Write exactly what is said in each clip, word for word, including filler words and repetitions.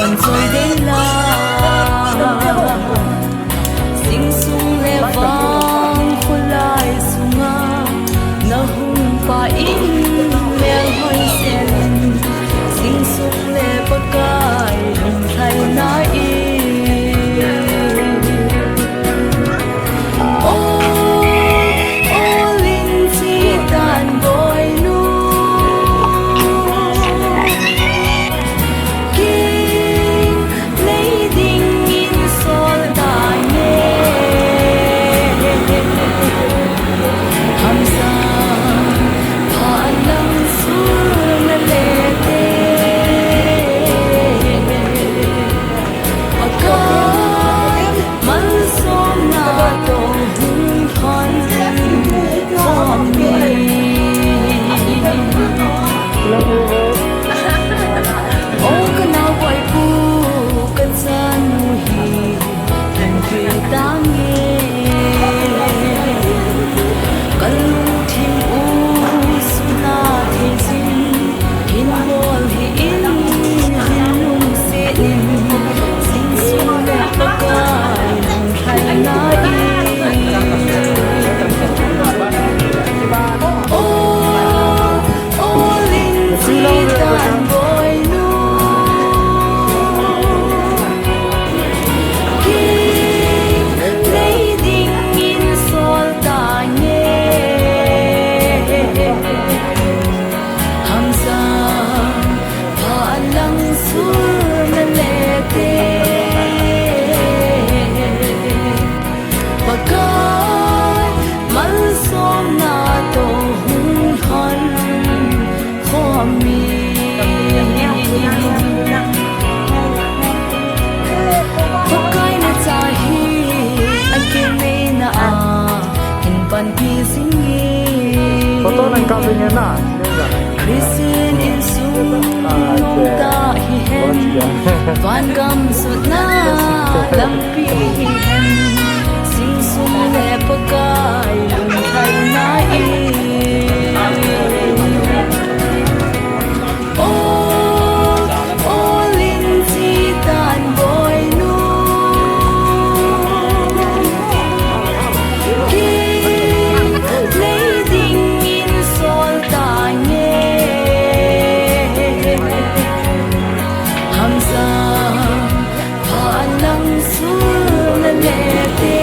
Choi dei la, sing sung le vang khulai sunga, na hung pa in mel hoi sen, sing sung le Pakai lung thai na i. O, o lin chi tan boi nu. King, nei dingin sol ta nge. Hamsa, pha lang sul na le te. Pakai, malsomna toh hung thon khom ni. O ka naoboipu, ka chanu hi, hin pe ta nge. Ka lungthim u suna thei jin, hin bol hih in, hin lungset in, sing sung le Pakai lung thai na i. O, o lin chi tan boi nu. King, nei dingin sol ta nge. Hamsa, pha lang sul na le te. Pakai, malsomna toh hung thon khom ni. Pakai na cha hi, a kinei na a, hin panpi jing in. Photo nang kap ding e na. Christian insung nung ta hi hen, van gam sutna lampi hi hen, sing sung le Pakai lung thai na i. O, o lin chi tan boi nu. King, nei dingin sol ta nge. Hamsa, pha lang sul na le te.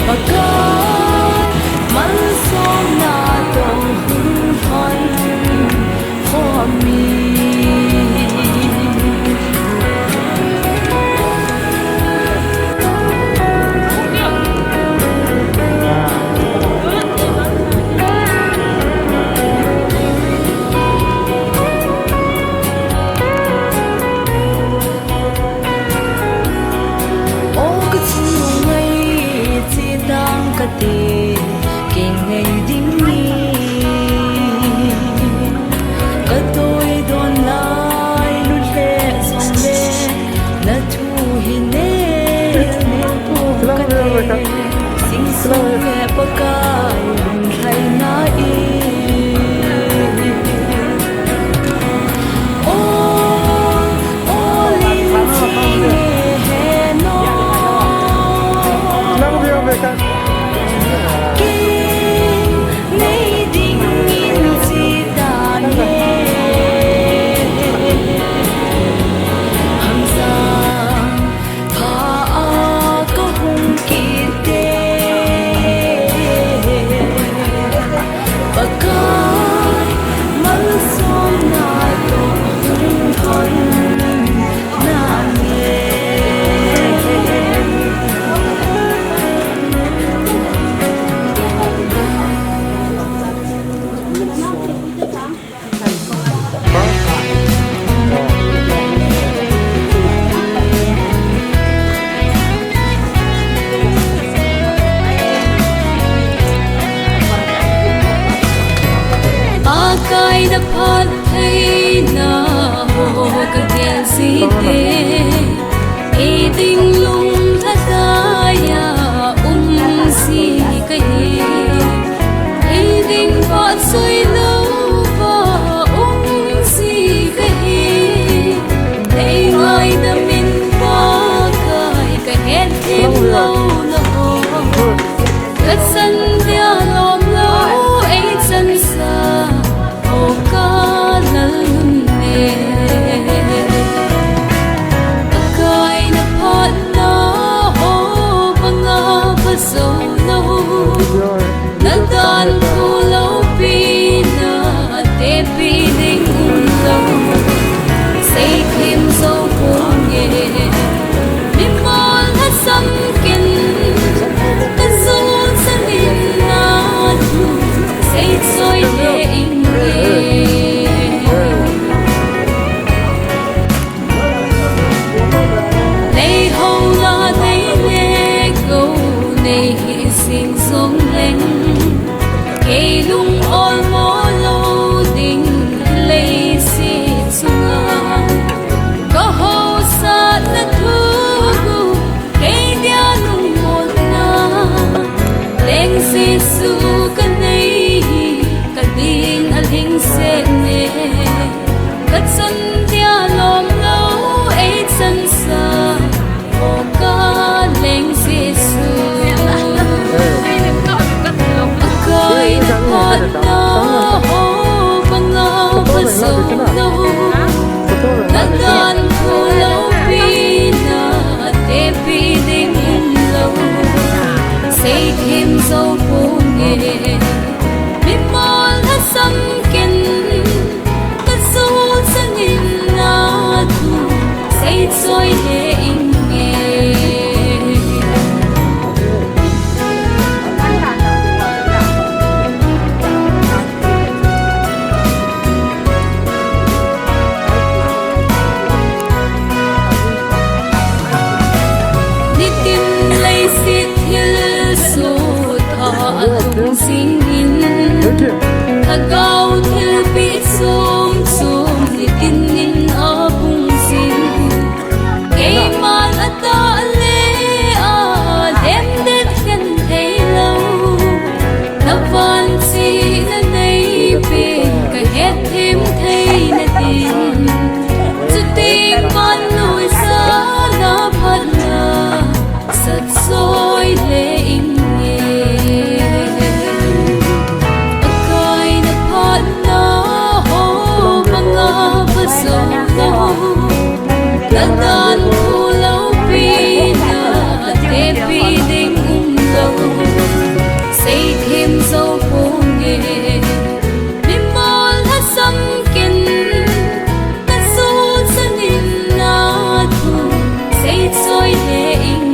Pakai, malsomna toh hung thon khom ni. O ka chanu ngai, che tang kate, kei ngai ding ni. Ka toi don lai lut le jong le, na thu hi nei, nei po kate, sing sung le Pakai lung thai na i. O, o lin chi nge he no. King, nei dingin chi ta nge. Hamsa, pha a ka hung kit te. Pakai, malsomna toh hung thon na nge. Pakai na phattheina ho ka gel jing te, ei ding lunglhatai a um jing kahi, ei ding phat soi louva um jing Hijeng jongleng, kei lung olmo lou ding, leiset chunga kahaosatna thu, kei dia lungmonna, Leng Jesu kanei hi, kadin alhingset ne, kachan dia lom lou eichansah, o ka Leng Jesu. Akai naphatna ho banga pajou lou, nadanphu loupina, tepi ding umlou, seithem jou ponge. Mimol lhasam ken, kajol changin nathu seichoi le inge. Nitin leiset thilsoh a lhung jingin, lhagao thilpeh chom chom nitin in abung jing. Keiman atah le alemdet khen theilou, navanchihna neipen kahetthem theina din, chuteng man nuisat a phatna sachoi le inge. Akai naphatna ho banga pajou lou, nadanphu loupina, tepi ding umlou, seithem jou ponge. Mimol lhasam ken, kajol changin nathu seichoi le inge.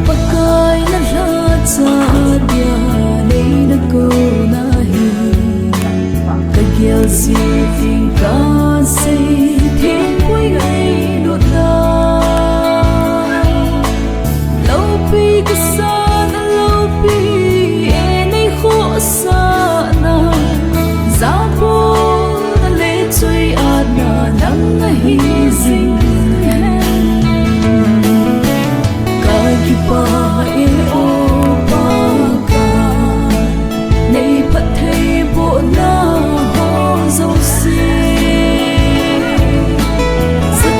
Pakai nalhacha dia neina kona hi, kagel jing ting kasei thempoi ngailutna. Loupi kasahna, loupi e neikhohsahna, jabolna le chuiatna nang nahi jing hen. Kakipah e o Pakai, neiphattheibohna ho jouse, sa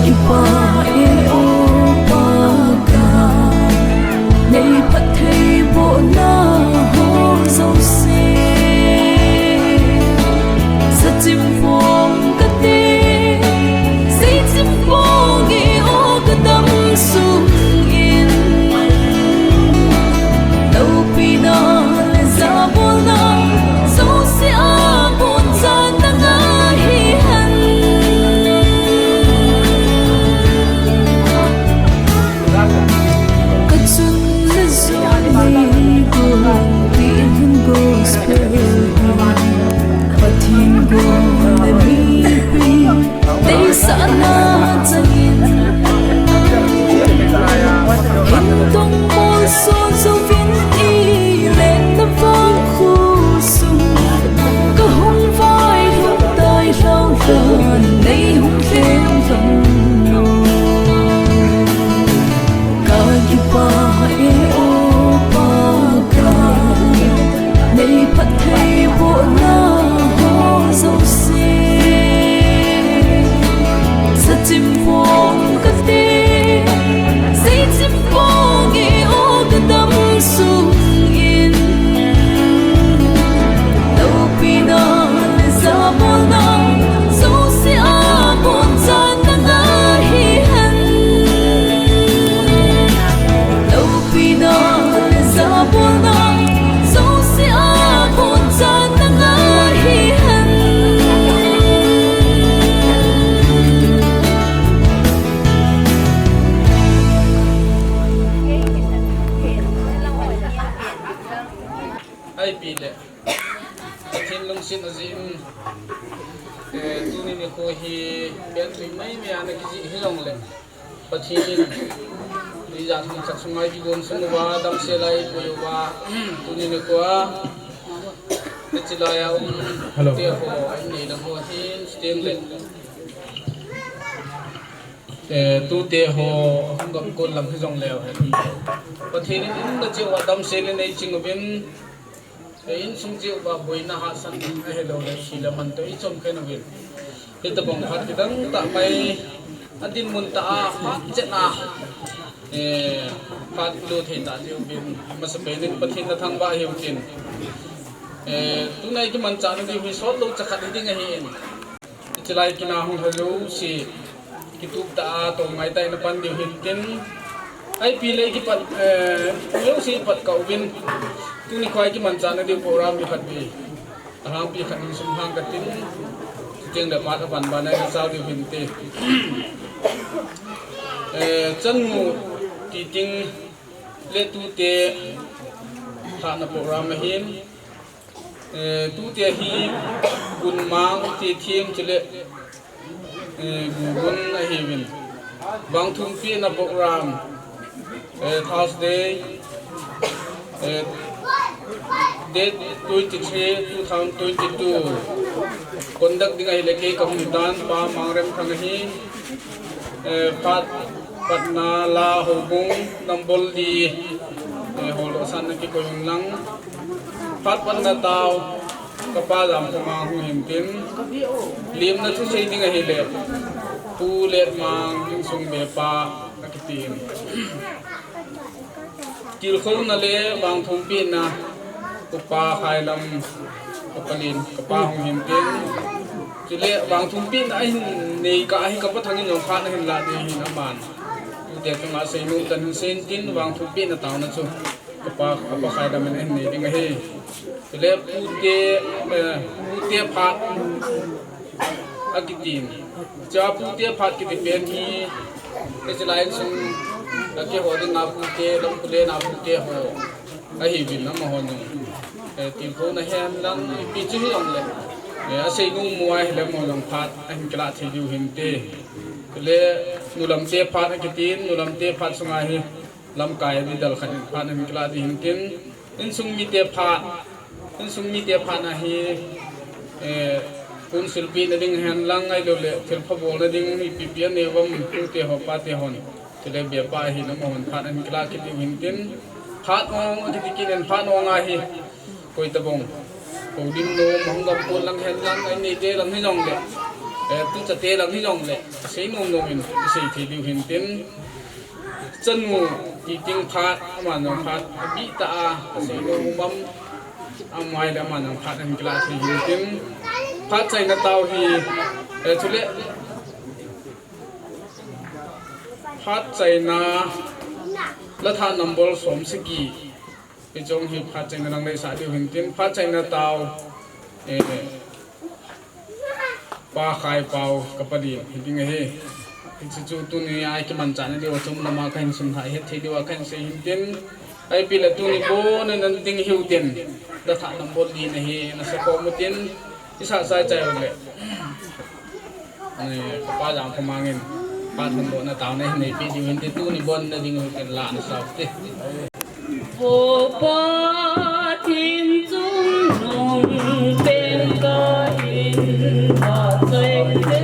Kipa e o Pa ka, nei phattheibohna ho jouse. Sachim phong kate, seichim phong e o kadam sung in. Loupina le jabolna jouse a boncha nanga hihen. Kachun le jong nei gong tihun gospel, Pathen gong le mipi deisahna changin, hin dong molso jouvin, i letna vangkho sung kahung vailhung tai lhau lhan, nei hung lhem lhon lou. Ka kipa e o Pa ka, nei phattheibohna ho jouse. Sachim phong kate, seichim phong e o kadam sung in. Loupina le jabolna jouse a boncha nanga hihen. Loupina le jabolna jouse a boncha nanga hihen. Ahi pile, Pathen lungset ajeh in, eh, tuni nikho hi pentui maimai a ana kijih hijongle, Pathen in tuijat hung chat sunga kigon sung uva, damsel a eipui uva, tuni nikho a, hiche lai a um, hello, tute ho, a innei lang ho hin, chuteng le, eh, tute ho, ahung gam kon lang hijongleu hen, Pathen in umna cheh uva damsel in eiching uvin, eh, insung cheh uva boina hahsatna ahilou le, thi le man toh eichom khen uvin. Hitobang phat kidang tah mai, adinmun tah a, phat chet a, eh, phat ilo thei tah diuvin, amasapen in Pathen na thangvah hiu tin. Eh, tuna ikimanchahna diu hi sotlou chakhat hiding ahin. Hiche lai kin a hung lha jouse, kitup tah a, tong ngai tah in apan diu hin tin. Ahi pile kipat, eh, jouse pat ka uvin. Tuni nikho a ikimanchahna diu program hi khat ve. Alhangpi khat in sum hang katin. Chuteng le phat aban ban a ina chal diu hinte. Eh, Chanmu Titing le tute lhahna program ahin. Eh, tute hi Gunmang, Tethim chule, eh, Gugun ahiuvin. Vangthumpehna program, eh, Thursday, eh, date twenty-three, two thousand twenty-two. Conduct ding ahile kei kahung tan, Pa Mangremthang ahi. Eh, phat patna la houbung number li, eh, hol dohsahna kikoi un lang. Phat patna tao, kapa Jamkhomang hung hin tin. Lemna thusei ding ahile, Pu Letmang, insung bepa, akitin. Tilkhouna le vangthumpehna, Upa Khailam, kapa Lin, kapa hung hin tin. Chule vangthumpehna ahin nei kah ahi, kapa Thangin jong phat ahin lah ding ahin aman. Tute chunga seinom tah in hin sei in tin, vangthumpehna taona chu kapa, kapa Khailam in ahin nei ding ahi. Chule pute, eh, pute phat akitin. Chua pute phat kiti pen hi, hiche lai insung a kihou dinga pute, lampu lena pute ho ahiuvin, amaho jong, eh, tilkhouna hen lang ipi chu hijongle, eh, asei nom u ahile amaho jong phat ahin kilah thei diu hinte. Chule nulamte phat akitin, nulamte phat sunga hi lamkai adidal khat in phat ahin kilah ding hin tin, insung mite phat, insung mite phat na hi, eh, pun silpehna ding hen lang ahilou le thilpha bolna ding ipi ipi anei uvam, tute ho, pate hon. Chule bepa ahin amahon phat ahin kilah kit diu hin tin, phat ong akiti kit in, phat ong a hi koi tabang houlim nom, ahung gam kon lang hen lang, a innei te lang hijongle, Eh, tu chate lang hijongle, sei nom nom in, sei thei diu hin tin. Chanu ti ting phat, ama jong phat, abi ta a, sei nom nom, amai le ama jong phat, an kila thei hin tin. Phat chaina tao hi, eh, chule, phat chaina, la tha number som sagi. Hichong hi phat chaina lang lei sa diu hin tin, phat chaina tao, eh, Pa Khai Pao, ka pa din, hi ding ahi. Hichu chu tuni a kimanchah na diu a chom lama ka hin sun thai het thei diu a ka hin sei hin tin. Ahi pile tuni bon nan ding hiu tin. Da tha number li na hi na sa ko mu tin. Isa sai chai le. Ani, ka pa jang ko mangin. Pa thon do na tao na hin nei pi diu hin tin tuni bon na ding hiu tin la na sa ti. Vo Pathen chungnung pen ka in va chai te.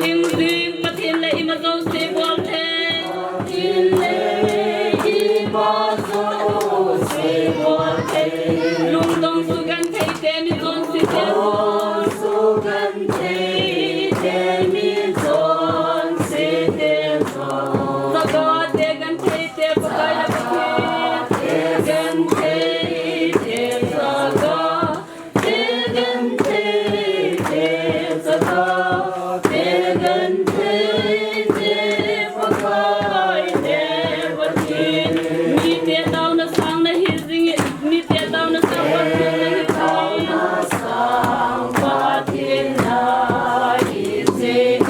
Hing jing Pathen le ima jouse bol thei. Pathen le ima jouse bol thei. Lungdong sugenthei te mi chonse te. Lungdong sugenthei te mi chonse te. Chaga te genthei te Pakai le Pathen. Te genthei te chaga. Te genthei te chaga. Te genthei te Pakai le Pathen. Mite taona sang na hi jing, mite taona sang Pathen na hi jing. Taona sang Pathen na hi jing.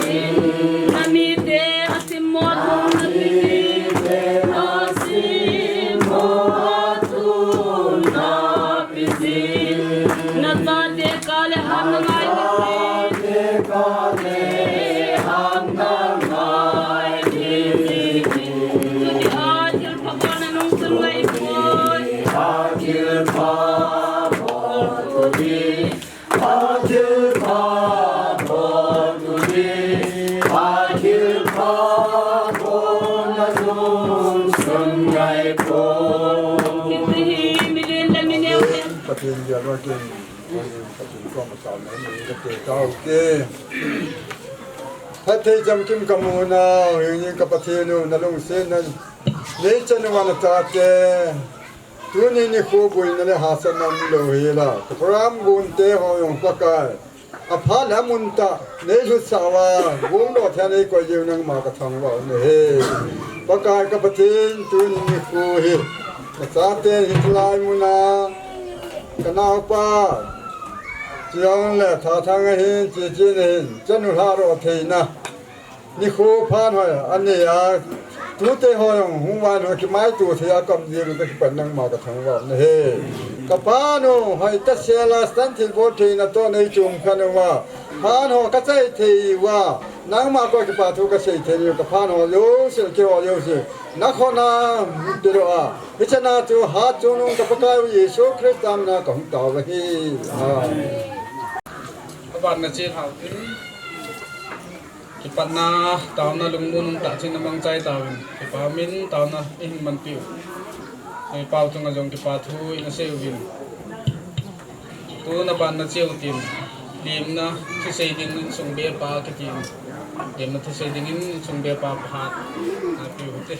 Na mite Simmo thum na piji. Na simmo thum na piji. Na chate kah le ham na ngai ding. Chate kah le ham na ngai ding. Chuti a thilpha bol na nung sun ngai poi. A thilpha bol tu di. Pathilpha bol tu di, pathilpha bol na jong sun ngai poi. Kiti hi milen le mineo te. Pathen dia lo ke, Pathen ko ma ta na ni ka te tao ke. Phatthei chamkim ka mu na, hi ni ka Pathen u na lungset na. Nei chan wa na ta te. Tuni nikho boina le hahsatna umlou hela, ka program gonte ho jong Pakai, aphat le amun tah, nei lhutsah uva, gongdoh thei a nei koi jeh u nangma ka thangvah u ahi. Pakai ka Pathen, tuni nikho hi, ka chaten hiche lai muna, ka naopa, Chiang le Thathang ahin, Chichen ahin, chanu lhahdoh theina. Nikho phat hoi, ani a, tute ho jong hung vang ho kimaito thei a ka um jeh u ka kipan nangma ka thangvah u ahi. Ka phat u, hoitah sela, stand thil bol theina toh nei chom khan uva. Phat ho ka chai thei uva. Nangma koma kipa thu ka sei thei u, ka phat ho jouse, keiho jouse. Na khut a, pe doh a. Hiche na chu, hat chungnung ka Pakai u Jesu Christa mina ka hung tao u ahi. Amen. Aban na che thau tin. Kipatna, taona lungmon um tah cheh in na mangchai tauvin, kipa umin taona ihin manpiu. Eipao chunga jong kipa thu ina sei uvin. Tuna ban na cheu tin, limna thusei ding insung bepa kitin, limna thusei dingin insung bepa phat na piu hite.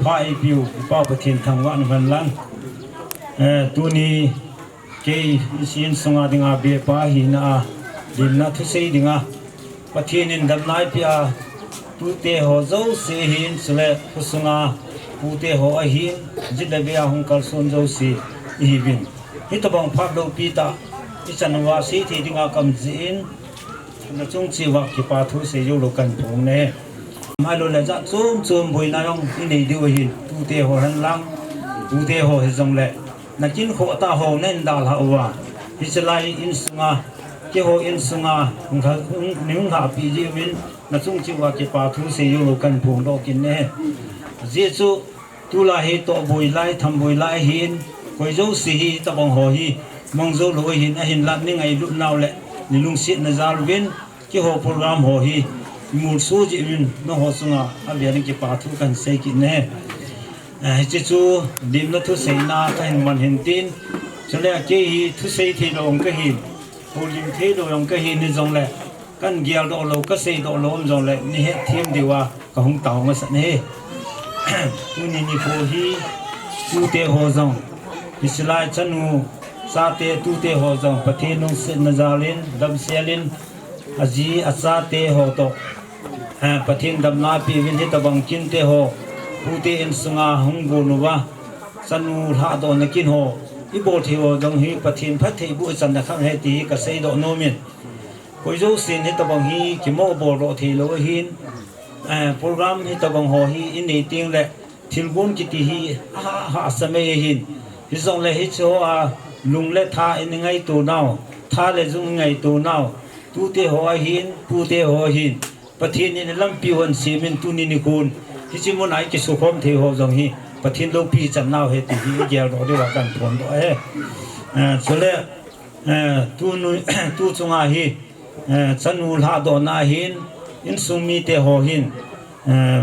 Pha eipiu, Pau Pathen thangvahna man lang. Eh, tuni Kei insung a dinga bepa hina a, limna thusei dinga, Pathen in damna eipeh a, tute ho jouse hin, chule khosunga pute ho ahin, jit le vei a hung kalson jouse ihiuvin. Hitobang phat loupi tah ichan uva seithei dinga ka um jeh in, nachung cheh uva kipa thu seijou lou kahin phong e. Ahilou le jat chom chom boina jong inei diu ahin, tute ho hen lang, tute ho hijongle. Na kin khoh tah ho na hin dalhah uva. Hiche lai insunga, keiho insunga, hung kha, hung, nei hung lhahpi jeh uvin, nachung cheh uva kipa thu seijou lou kahin phongdoh kit e. Ajeh chu, tulai hi tohboi lai, thamboi lai ahin, koi jouse hi, tabang ho hi, mang jou lou ahin, ahinlah nei ngailut nau le, nei lungsetna jal uvin, Keiho program ho hi imolso jeh uvin nangho chunga avel in kipa thu kahin sei kit e. Eh, hiche chu limna thuseina kahin man hin tin. Chule kei hi thusei theilou jong kahin, houlim theilou jong kahin hijongle. Kan geldoh lou, kaseidoh lou um jongle, nei hetthem diuva kahung tao masat ahi. Tuni nikho hi, tute ho jong, hiche lai chanu, chate, tute ho jong, Pathen lungsetna jalin, damselin, aji, achate ho toh, eh, Pathen damna peuvin, hitobang kinte ho, pute insunga hung gon uva, chanu lhahdohna kin ho, ibol thei ho jong hi Pathen phattheiboh ichanna khat ahi ti hi kaseidoh nomin. Koi jousen hitobang hi kimo boldoh theilou ahin, eh, program hitobang ho hi inei tengle, thilgon kiti hi ahahsa mai ahin. Hijongle hiche hoa lung le tha in ingaito nau, tha le jung ingaito nau, tute ho ahin, pute ho ahin, Pathen in lampi hon semin tuni nikhon, hiche muna ikisukhom thei ho jong hi Pathen loupi ichan nau ahi ti hi igeldoh diuva kahin phondoh ahi. Eh, chule, eh, tunu, tu chunga hi, eh, chanu lhahdohna ahin, insung mite ho hin, eh,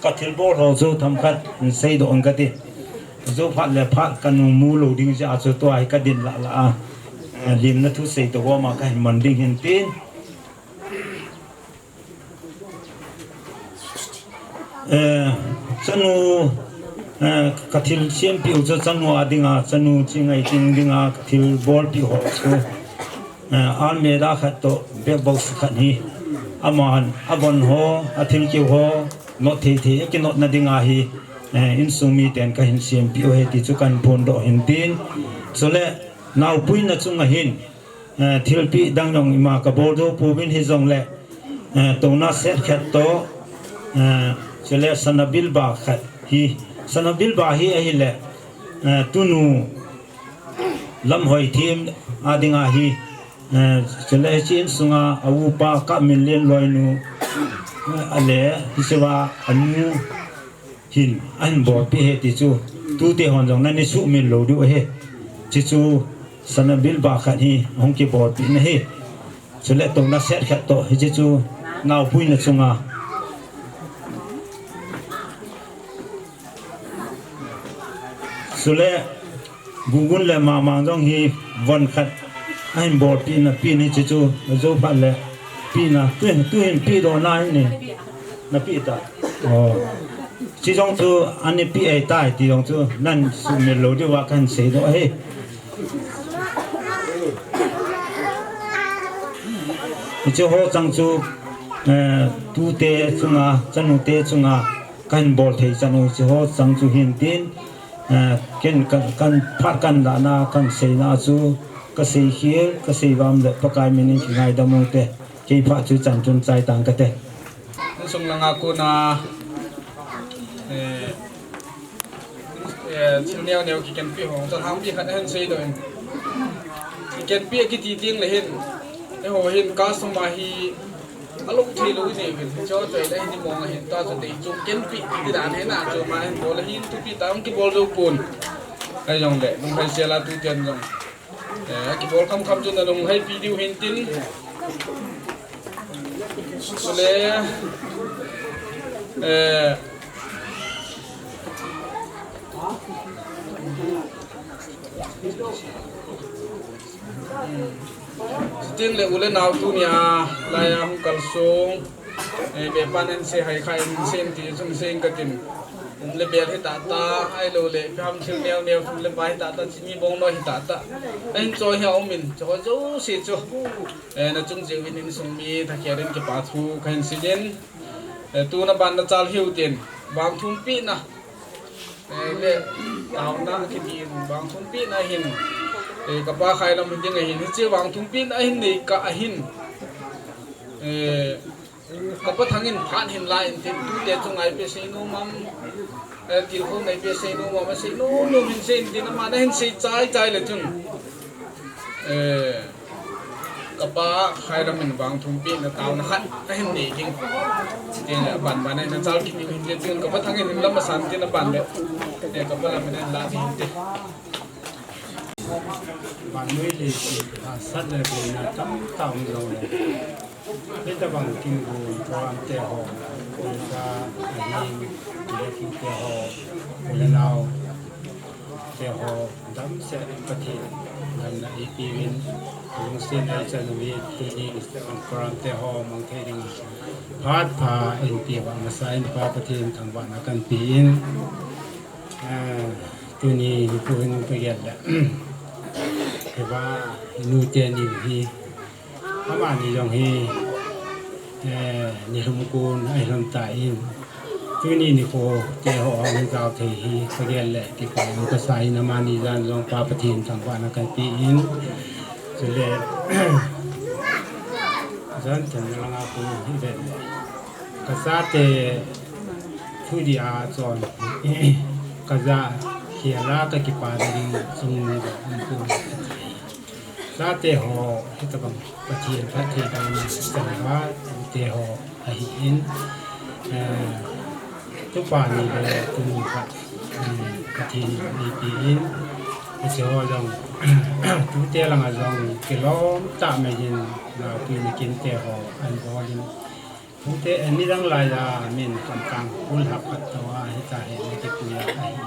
kathilbol ho jou themkhat seidoh ing kate. Jou phat le phat kanu mu lou ding jeh a chu tua hi kadin lah lah a, eh, limna thusei toh goma kahin man ding ahin tin. Eh, chanu, eh, kathil sempeh u chu chanu a dinga, chanu chingai ching dinga kathil bolpeh ho chu, eh, almirah khat toh black box khat hi, aman, abon ho, athilkeu ho, not thei thei, akinotna dinga hi, eh, insung miten kahin sempeh u ahi ti chu kahin phondoh ahin tin. Chule, naopuina chunga hin, eh, thilpeh dang jong ima kabol jou pouvin hijongle, eh, touna set khat toh, eh, chule sana bilba khat hi, sana bilba hi ahile, eh, tunu Lamhoithem a dinga hi, eh, chule hiche insunga aupa Kapminlen loinu, eh, ale hichea anu hin ahin bolpeh ahi ti chu, tute hon jong nani sumil lou diu ahi. Hiche chu sana bilba khat hi ahung kibolpeh na ahi. Chule touna set khat toh hiche chu naopuina chunga. Chule gugun le mamang jong hi von khat ahin bolpeh na pen hiche chu, ajou phat le pehna, tu, tuhin pehdoh na ahi ne. Napeh ta. Oh. Hiche jong chu anapeh ahitai ti jong chu nan sumil lou diuva kahin seidoh ahi. Hiche ho chang chu, eh, tute chunga, chanute chunga kahin bol thei chan u hiche ho chang chu ahin tin, eh, ken ka, kan phat kan lahna, kan seina chu kasei khel, kasei vam le Pakai min in kingaidam ute. Kei phat chu chan chun chai tang kate. Insung langa kona, eh, eh, thil neo neo kikenpeh ho, chalhangpi khat ahin seidoh in. Kikenpeh akiti tengle hin, eiho hin customer hi alou theilou inei uvin, hiche choi le hin imong ahin, tua chu tei chu kenpeh kiti dan ahin, achom a ahin bol ahin, thupi tah a hung kibol jou pon. Ahijongle lunglhaisel a tuten jong, eh, kibol khamkham chu nalunglhaipi diu ahin tin. Chule, eh, chutengle u le nao tunia laiya hung kalsong, eh, bepan in sei, Hakha in sei ti chun sei ing katin. Um le bel hitah tah, ahiloule ipi ham thil neo neo, um le pai hitah tah, chini bongnoi hitah tah, ahin choi hi aumin, chuho jouse chu, eh, nachung jeh uvin insung mi thakhel in kipa thu kahin seiyin, eh, tuna ban nachal hiu tin, vangthumpehna, eh, le taona kiti in vangthumpehna ahin, eh, kapa Khailam hi ding ahin, hiche vangthumpehna ahin nei kah ahin, eh, kapa Thangin phat hin la in tin, tute chunga ipi sei nom am, eh, tilkhouna ipi sei nom am, asei nom nom hin sei in tin, aman ahin sei chai chai le chun, eh, kapa Khailam in vangthumpehna taona khat ahin nei ding. Tin le aban ban a nachal kit ding ahin tin, kapa Thangin hin la masan tin, aban le, eh, kapa Lam in ahin la ding ahin tin. Vannoi leiset a hahsat le boina tamtah um jongle, hitobang thilgon program te ho, pumsa, ahing, le thil te ho, u le nao te ho, damsel in Pathen Lungdamna eipeh uvin, lungset a ichan u hi, tuni program te ho mang thei ding phat pha eipeh uva, masa in Pa Pathen thangvahna kahin pe in, eh, tuni nikho hin kagel le, keiva nu teni hi, amani jong hi, eh, nilhum kon ahilhon tan, tuni nikho te ho ahung jao thei hi, kagel le kipa jong kasa in, amani jan jong Pa Pathen thangvahna kahin pe in, chule, jan thum langa kon hi ven le, kachate thudih a chon, kaja khel a kakipa ding chung ni jong um pon. Chate ho, hitabang Pathen phattheibohna changeiya tute ho ahin, eh, tupa ni le tuni khat, eh, Pathen in eipeh in, hiche ho jong, tute langa jong kilom tah maiyin, naopi nakin te ho ahin bol in, Hute, eh, nidang laiya min kamtang, ul hap khat tou a, hitia hi, na kipui a, ahi.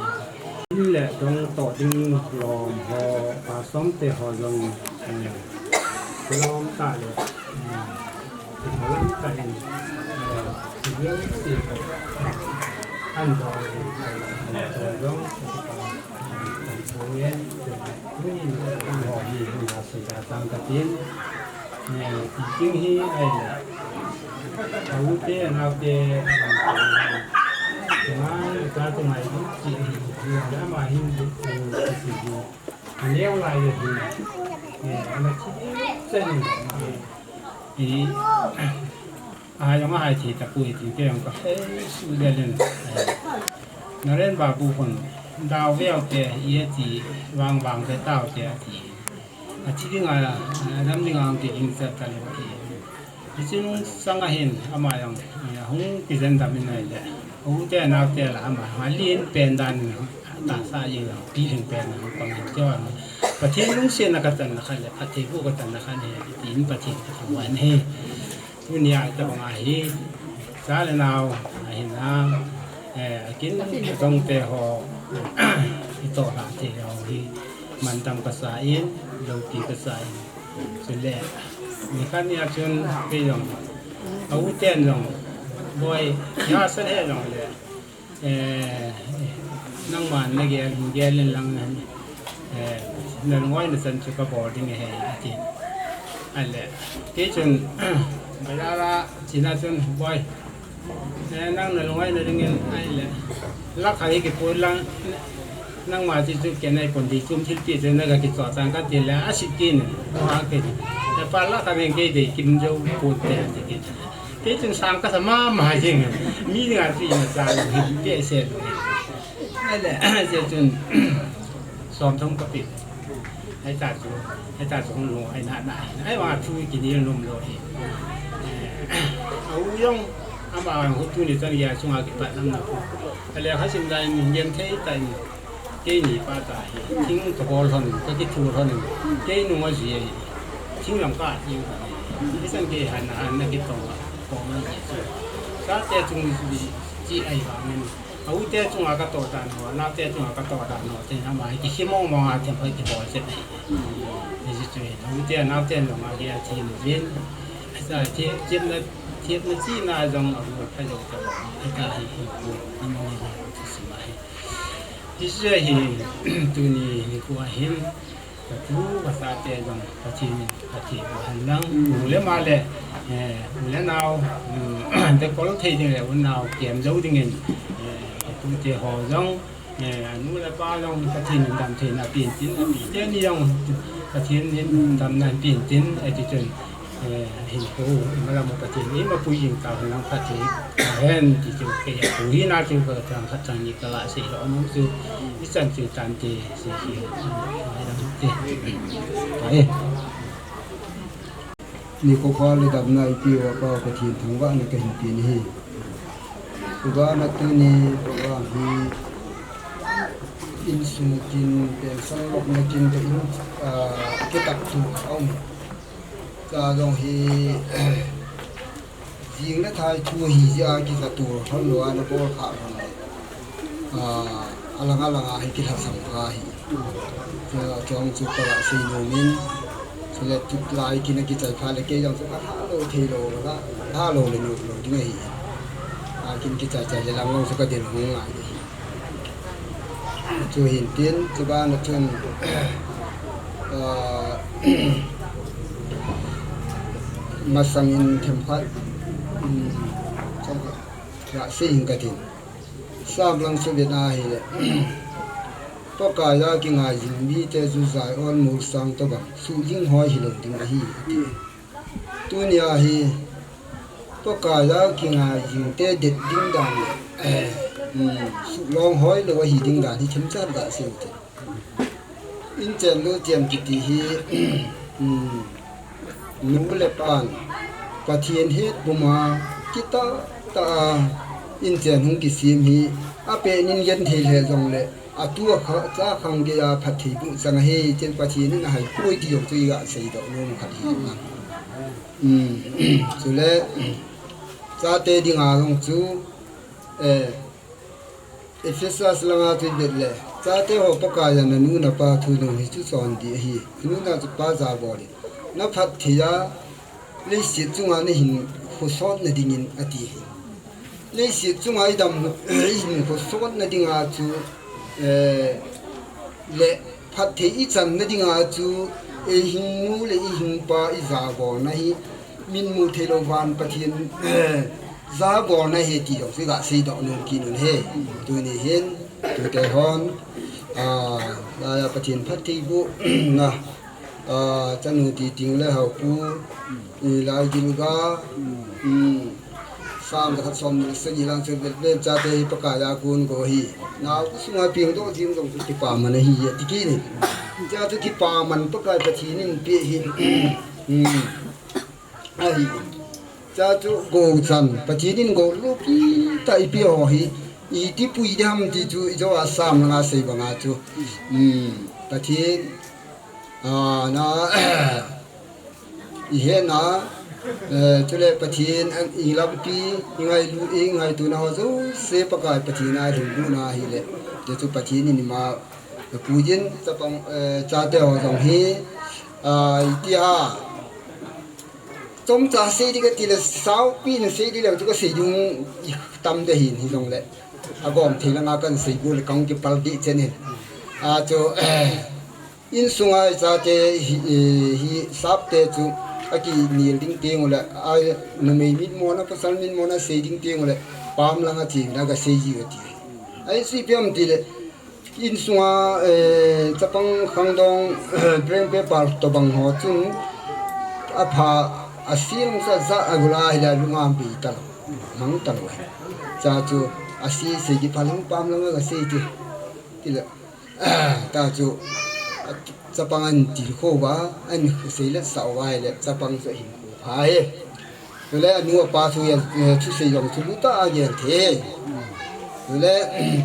In le dong toh ding lom ho, pa som te ho jong, eh, lom tah le, eh, lom tah in, eh, lom si ko, an do, eh, jong, eh, ho hi, ho hi, sang ka tin. King hi ai le. Au te, nau te, ngai, ta tu ngai, chi, chi, na ma hin, chi, chi, chi. Aneo lai ye hin. Ana chi, chen. I, a, jong a hai chi ta pui ti te jong ka, eh, su de len. Naren ba bu kon, dau veu te, ye ti, vang vang te tau te, ati. Athi dinga, a, adam dinga ang kiging chet ta le ti. Hichun sanga hin, ama jong, a, hung kijen dam in ahile. U te nau te la ama, ha lin pen dan in, tahsa jing jong, pilhing pen in, pang in te jong. Pathen lungsetna kachanna khat le, phattheiboh kachanna khat ahi, tin Pathen kathangvah in ahi. Tunia hitabang ahi, cha le nao, ahin a, eh, akin adong te ho, itoh lha thei ho hi, mantam kasa in, loupi kasa in. Chule, nikhat nia chun kei jong, a u ten jong, boi, ya sa he jong le, Eh, nangman nagel, gel in lang, eh, nalungoina chan chu kabol ding ahi, ati. Ahile, kei chun, bazar a chena chun, boi, eh, nang nalungoina dingin, ahile, lakh khat hi kipui lang, nangma chi chu kei nei pon di chum thilpi chu naga kichoh tan kati le, asit kit in, ha kei. Eh, pa lakh khat in kei dei kim jou pon te, ati kit. Kei chun sang kasa mama jeng. Mi dinga chu ima cha lou hin, behseh lou hin. Ahile, hiche chun, som thum kapeh. Hitia chu, hitia chu hung lou, ahi na na. Ahivang thu kinel nom lou hi. Eh, a u jong, ama hu tuni chan geiya chunga kipat lam na. Ahile, khasim dan in gen thei tan. Keini pa ta hi, thing kabol lhon, kakithu lhon, kei nung ajeh ahi, thing lam ka tiu lhon ahi. Hichan kei han, han na kitong a, koma ji chu. Chate chung ji, ji ahi vangin, a u te chunga katoh dan ho, nao te chunga katoh dan ho, tin ama hi kikhel mong mong a, themkhat kibol chet ahi. Hiche chu hi, a u te, nao te jong a, hi a thi nu jin. Sa thi, thiepna, thiepna china jong a, a pha jou ta, a ta hi, hi, hi, a mong hi, hi, hi, hi, hi. Hiche hi, tuni nikho a hin, katu kasa te jong, Pathen in, Pathen in phatthei boh hen lang, u le ma le, eh, u le nao, um, dekol thei ding le, u nao kem jou dingin, eh, katu te ho jong, eh, anu le pa jong, Pathen in damtheina pen tin, api teni jong, Pathen in damna pen tin, eh, ti chun, Eh, hinkho, imalam u Pathen in eima pui jing tauhen lang phatthei tahen, ti chu kei a pu hina chu ka chang khat chang ni ka la sei lou nom chu, ichan chu tante, sei sei, eh, ilam te. Tahe. Nikho pha le damna eipeh uva Pa Pathen thangvahna kahin pe in ahi. Uva na tuni, uva hi, insung kin, pension lopna kin ka in, ah, kitak tu a um. Ka jong hi, jing le thai thu hi jeh a kija tu lhon lou a na bol kha lhon le. Ah, alang alang a hi kilhasam kha hi. Chua chong chu ka la sei nom in, chule tulai kin a kichai phat le kei jong chu ka tha lou thei lou, ka tha lou le nom lou ding ahi. A kin kichai chai le lang lou chu ka ding hung ngai ding ahi. Chu hin tin, chu ban a chun, ah, masang in themkhat, um, chong ka la sei in ka tin. Sam lang chu vet na hile. Pakai a kingai jing mite chu Zion molsang tobang suhjing hoi hilou ding ahi, ati. Tunia hi Pakai a kingai jingte det ding dan le, eh, um, suhlong hoi lou ahi ding dan hi themcha ga sei u te. Inchen lou chen kiti hi, um, nu le pan Pathen het puma kitah tah a inchen hung kisem hi, apet in genthei le jong le, atu a kha, cha khang gei a phatthei boh chang ahi, chen Pathen in ahai poi ti jong chu i ga seidoh nom khat hi na. Um, chule, chate dinga jong chu, eh, Ephesus langa chu i vet le, chate ho Pakai a na nu na pa thu dong hi chu chon ding ahi. Na nu na pa jabol in, na phatthei a leiset chunga na hinkho sotna dingin ati hi. Leiset chunga i dam, i hinkho sotna dinga chu, eh, le phatthei i channa dinga chu, i hing nu le i hing pa i jabolna hi, min mu thei lou van Pathen, eh, jabolna ahi ti jong chu i ga seidoh nom kit un ahi. Tuni hin, tute hon, ah, laiya Pathen phatthei boh na, ah, chanu Titing le Haopu, i Laigilga, um, Sam jakhat somni le sagi lang chu vet vet chate hi Pakai a kon go hi. Nao sunga pengdoh jing jong chu kipaman ahi, ati kit in. Cha chu kipaman Pakai Pathen in pe hi. Um. Ahi. Cha chu go chan, Pathen in go loupi tah i pe ho hi, iti pui ding ham ti chu i jo a Sam langa sei banga chu. Um, Pathen, ah, na, i hetna, eh, chule Pathen, i lampi, i ngailu, i ngaituna ho jouse Pakai Pathen a lhinglut na hile. Te chu Pathen in ima puijin, chapang, eh, chate ho jong hi, ah, iti a. Chomcha sei ding kati le, saupi in sei ding le, chu ka sei ding i tam de hin, hi jong le. Agom thei langa kan sei bu le, kang kipal ding chen in. A chu, eh, Insunga i chate hi, hi sapte chu akinel ding teng ule, a numei mitmona, pasal mitmona sei ding teng ule, pam langa chena ka sei ji u ati. Ahi chu ipi ham tile, insunga, eh, chapang khangdong, blank paper tobang ho chun apha, asei lungsa ja agula hila lungam pi talou, mang talou. Cha chu asei sei ji pha lung pam langa ka sei ti. Tile, ta chu, a, chapang an tilkhou va, an seilet sah uva ahile, chapang chu ahin kho pha e. Chule anu apa thu a, eh, thusei jong chu lutah a gel thei e. Chule,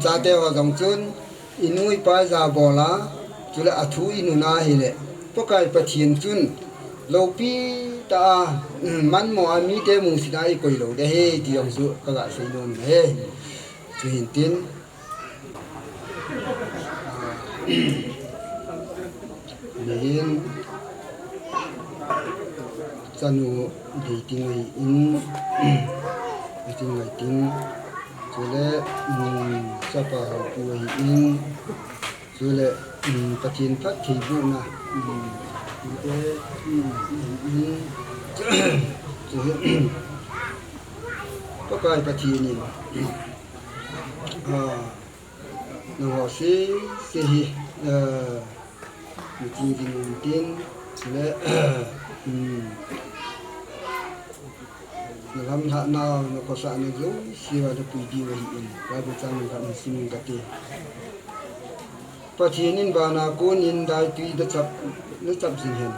chate ho jong chun, inu ipa jabol a, chule athu inun ahile, Pakai Pathen chun, loupi tah a, um, manmo a mite musina ikoi lou ding ahi, ti jong chu kaga sei nom e. Chuhin tin, Nihin chanu Leiting ahin, Leiting Ngaiting, chule, um, chapa Haopu ahin, chule, um, Pathen phattheibohna, um, te, um, um, chule, Pakai Pathen in, ah, Nangho sese hi, eh, mi ching jing un tin, le, um, na lamlhah nau, na khosah nau jouse uva na pui diu ahin, Bible chang khat hin sim inge kati. Pathen in vana kon in daitui na chap, na chap jing hen.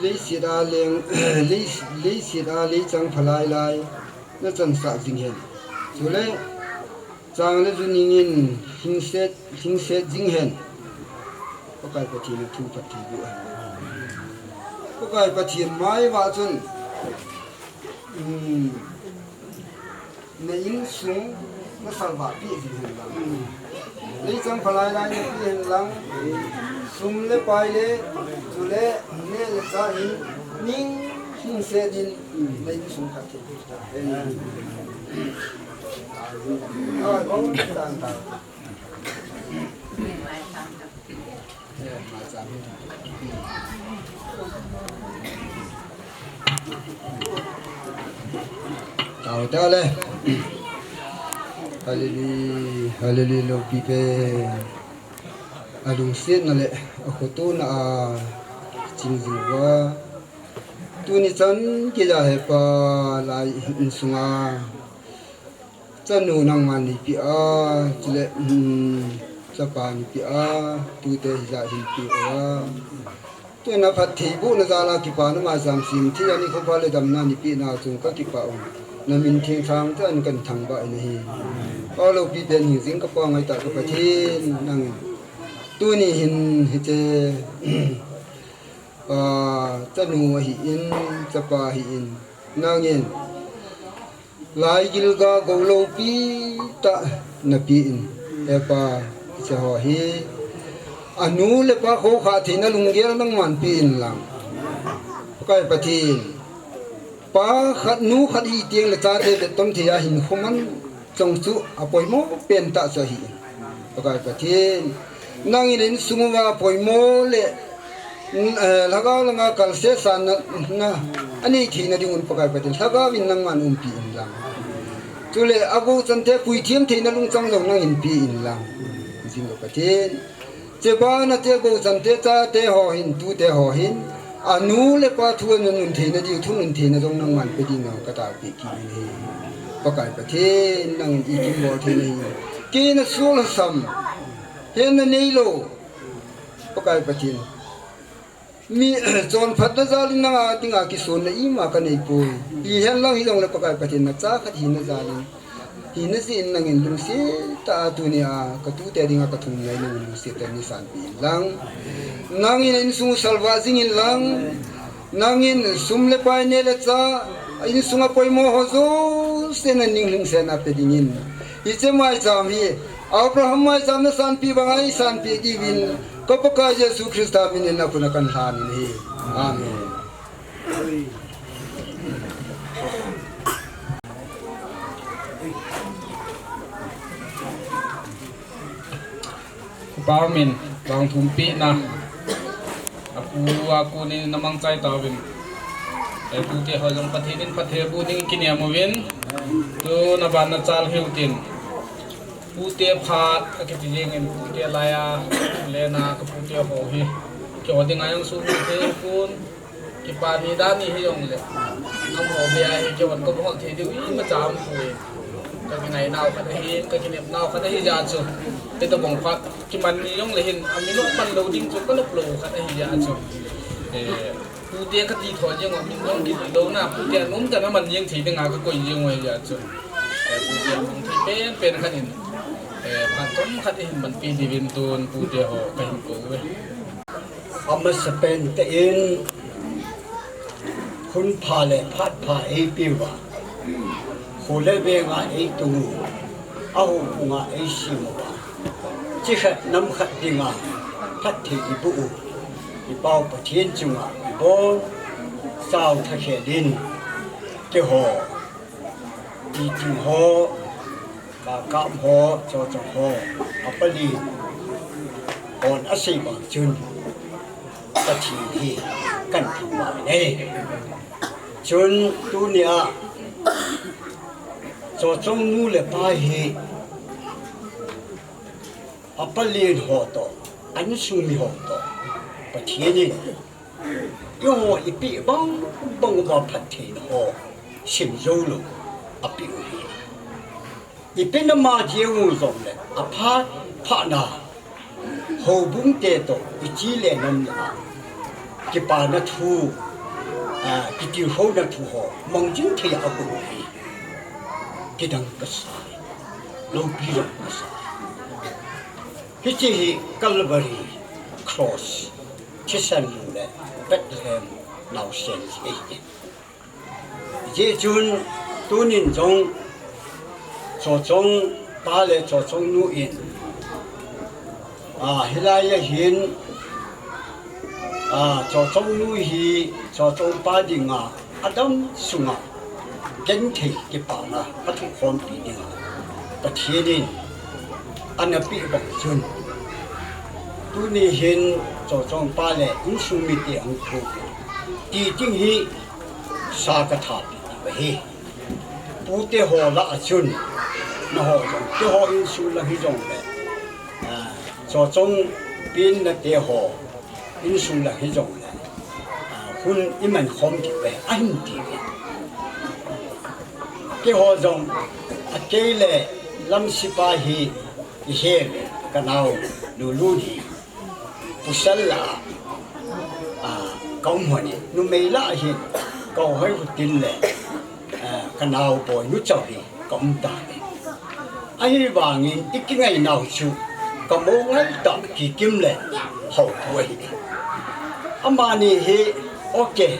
Leiset a leng, lei, leiset a leichang phalai lai, na chansah jing hen. Chule, chang le ju ning in hingset, hingset jing hen. Pakai Pathen a thu phattheiboh hen. Pakai Pathen mai vah chun, um, na insung, Na salvah pi ji hen lang. Leichang phalai lai na pi hen lang. Sum le pai le, chule neh le chah hin, ning hing se din, na insung khat thei ta. Amen. Amen. Tao ta le. Hallelujah, hallelujah, loupi pen. Alungsetna le akhotona a ching jing uva. Tuni chan geiya hepa lai insunga. Chanu nangman neipeh a, chule, um, chapa neipeh a, tute hijat hin peh uva. Tuna phattheibohna jal a kipana maicham semthei a nikho pha le damna neipeh na chunga kakipah uve. Na min theng thang tah in kahin thangvah in ahi. O loupi pen hingjing kapa ngaitah ka Pathen nangin. Tuni hin hiche, ah, chanu ahin, chapa ahin. Nangin. Lai gilga gou loupi tah napeh in, hepa, hiche ho hi. Anu le apa khoukhah theina lunggel nangman peh in lang. Pakai Pathen. Pa khat nu khat hi teng le chate vetton thei a hinkho man chong chu apoimo pen tah chu ahi. Pakai Pathen, nangin insung uva poimo le, eh, lhagao langa kalse sanna, na, anei theina dingun Pakai Pathen, lhagao in nangman umpi in lang. Chule, agou chante puithiam theina lungchang jong nangin pe in lang. Jing ka Pathen. Hiche bana hiche gou chante chate ho hin, tute ho hin. Anu le apa thu anun theina diu, thunun theina jong nangman pe ding nang kataopeh kit in ahi. Pakai Pathen, nangin ikimbol theina hi. Kei na sul sam. Hen na neilou. Pakai Pathen. Mi, chonphatna jal in nanga dinga kisonna ima kanei poi. Hihen lang hijongle Pakai Pathen nacha khat hina jal in. Hina jeh in nangin lungset tah a tunia katute dinga kathum ngai nangin lungset tah in neisanpeh in lang. Nangin insung salvah jing in lang. Nangin sum le pai neh le chah, insunga poimo ho jouse naning lhingsetna pe dingin. Hiche maicham hi, Abraham maicham nasanpeh banga eisanpeh diuvin, ka Pakai Jesu Christa minin nakhut a kahin lhan in ahi. Amen. Upa min, vang thumpeh na. Apu a kon in namang chai tauvin. Etu te ho jong Pathen in phatthei boh ding kinem uvin. Tuna ban nachal hiu tin. Pute phat, akiti jeng in pute laiya, lena ka pute ho hi. Keiho dinga jong suhthei pon. Kipa ni dan ni hijongle. Amaho beh a hi keiho kabol thei diu imacha aumpoi. Ka kingai nau khat ahin, ka kinep nau khat ahi jeh chun. Hitobang phat, kiman ni jongle hin, amin aman lou ding chu, kanop lou khat ahi jeh chun. Eh, pute kati thou jeng u, min jong kiti lou na, pute anom tah in aman jeng thei dinga kakoi jeng u ahi jeh chun. Eh, pute anom thei pen pen khat in, eh, phat chom khat in manpi diuvin tun pute ho kahin kou uve. Amasapen tah in, hunpha le phatpha eipeuva, kho le venga eitung u, a houbunga eisem uva, chikhat namkhat dinga phatthei iboh u, i Pa u Pathen chunga ibonchauva thakhel in, keiho, iting ho, Kakap ho, Chochong ho, apali hon asei bang chun, Pathen hi kahin thangvah e. Chun tunia, Chochong nu le pa hi, apali ho toh, insung mi ho toh, Pathen in, eiho ipeh bang bang uva phattheina ho, sim jou lou, apeh u ahi. Ipi nama jeng u jongle, aphat phatna, houbung te toh, ichi le nom na, kipana thu, a, kitilkhouna thu ho, mang jing thei a aum u ahi. Kidang kasai, loupi jong kasai. Hiche hi Calvary Cross, thisan lung le Bethlehem naosen ahi. Hijeh chun tunin jong, Chochong Pa le Chochong nu in, a, hilai a hin, a, Chochong nu hi Chochong pa dinga adam sunga genthei kipana athukhompi dinga Pathen in ana peh bang chun, tuni hin Chochong pa le insung mite ahung thouin, ti ding hi sa kathat ahi. Pute ho lah a chun, naho jong, keiho insung lang hijongle, a, Chochong pin nate ho insung lang hijongle, a, hun iman khom diu ahi, ahin tiuve. Keiho jong, a, kei le Lamsipa hi ihe uve, kanao Lulun hi pasal lah a, a, kaum hon in, numei lah a hin, ka u Hoihutin le, a, kanao Boinu chauh hi kaum tauve. Ahivangin ikingainau chu, kamo ngaitah Kikim le Haopu ahi. Amani hi, okay.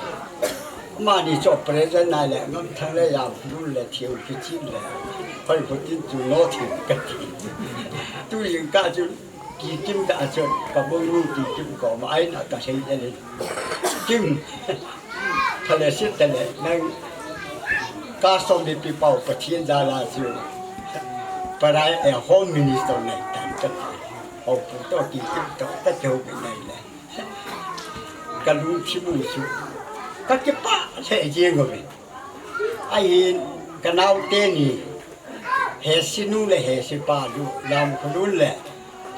Amani chu present nai le, Ngamthang le, Yamlun le, Theu Kichin le, Hoihutin chu no thei kati. Tujingkah chu, Kikim tah a chun, ka Boinu Kikim koma a in a kasei le le. Kim, thale sit tale, nang custom mipi pau Pathen jal a chu, Prime, eh, Home Minister nai tan kati. Haopu toh Kikim toh kati hou nai le. Kalungthim u chu, kakipah lheh jeng uve. Ahin, kanaote ni, Hesinu le Hesipa, Lamkholun le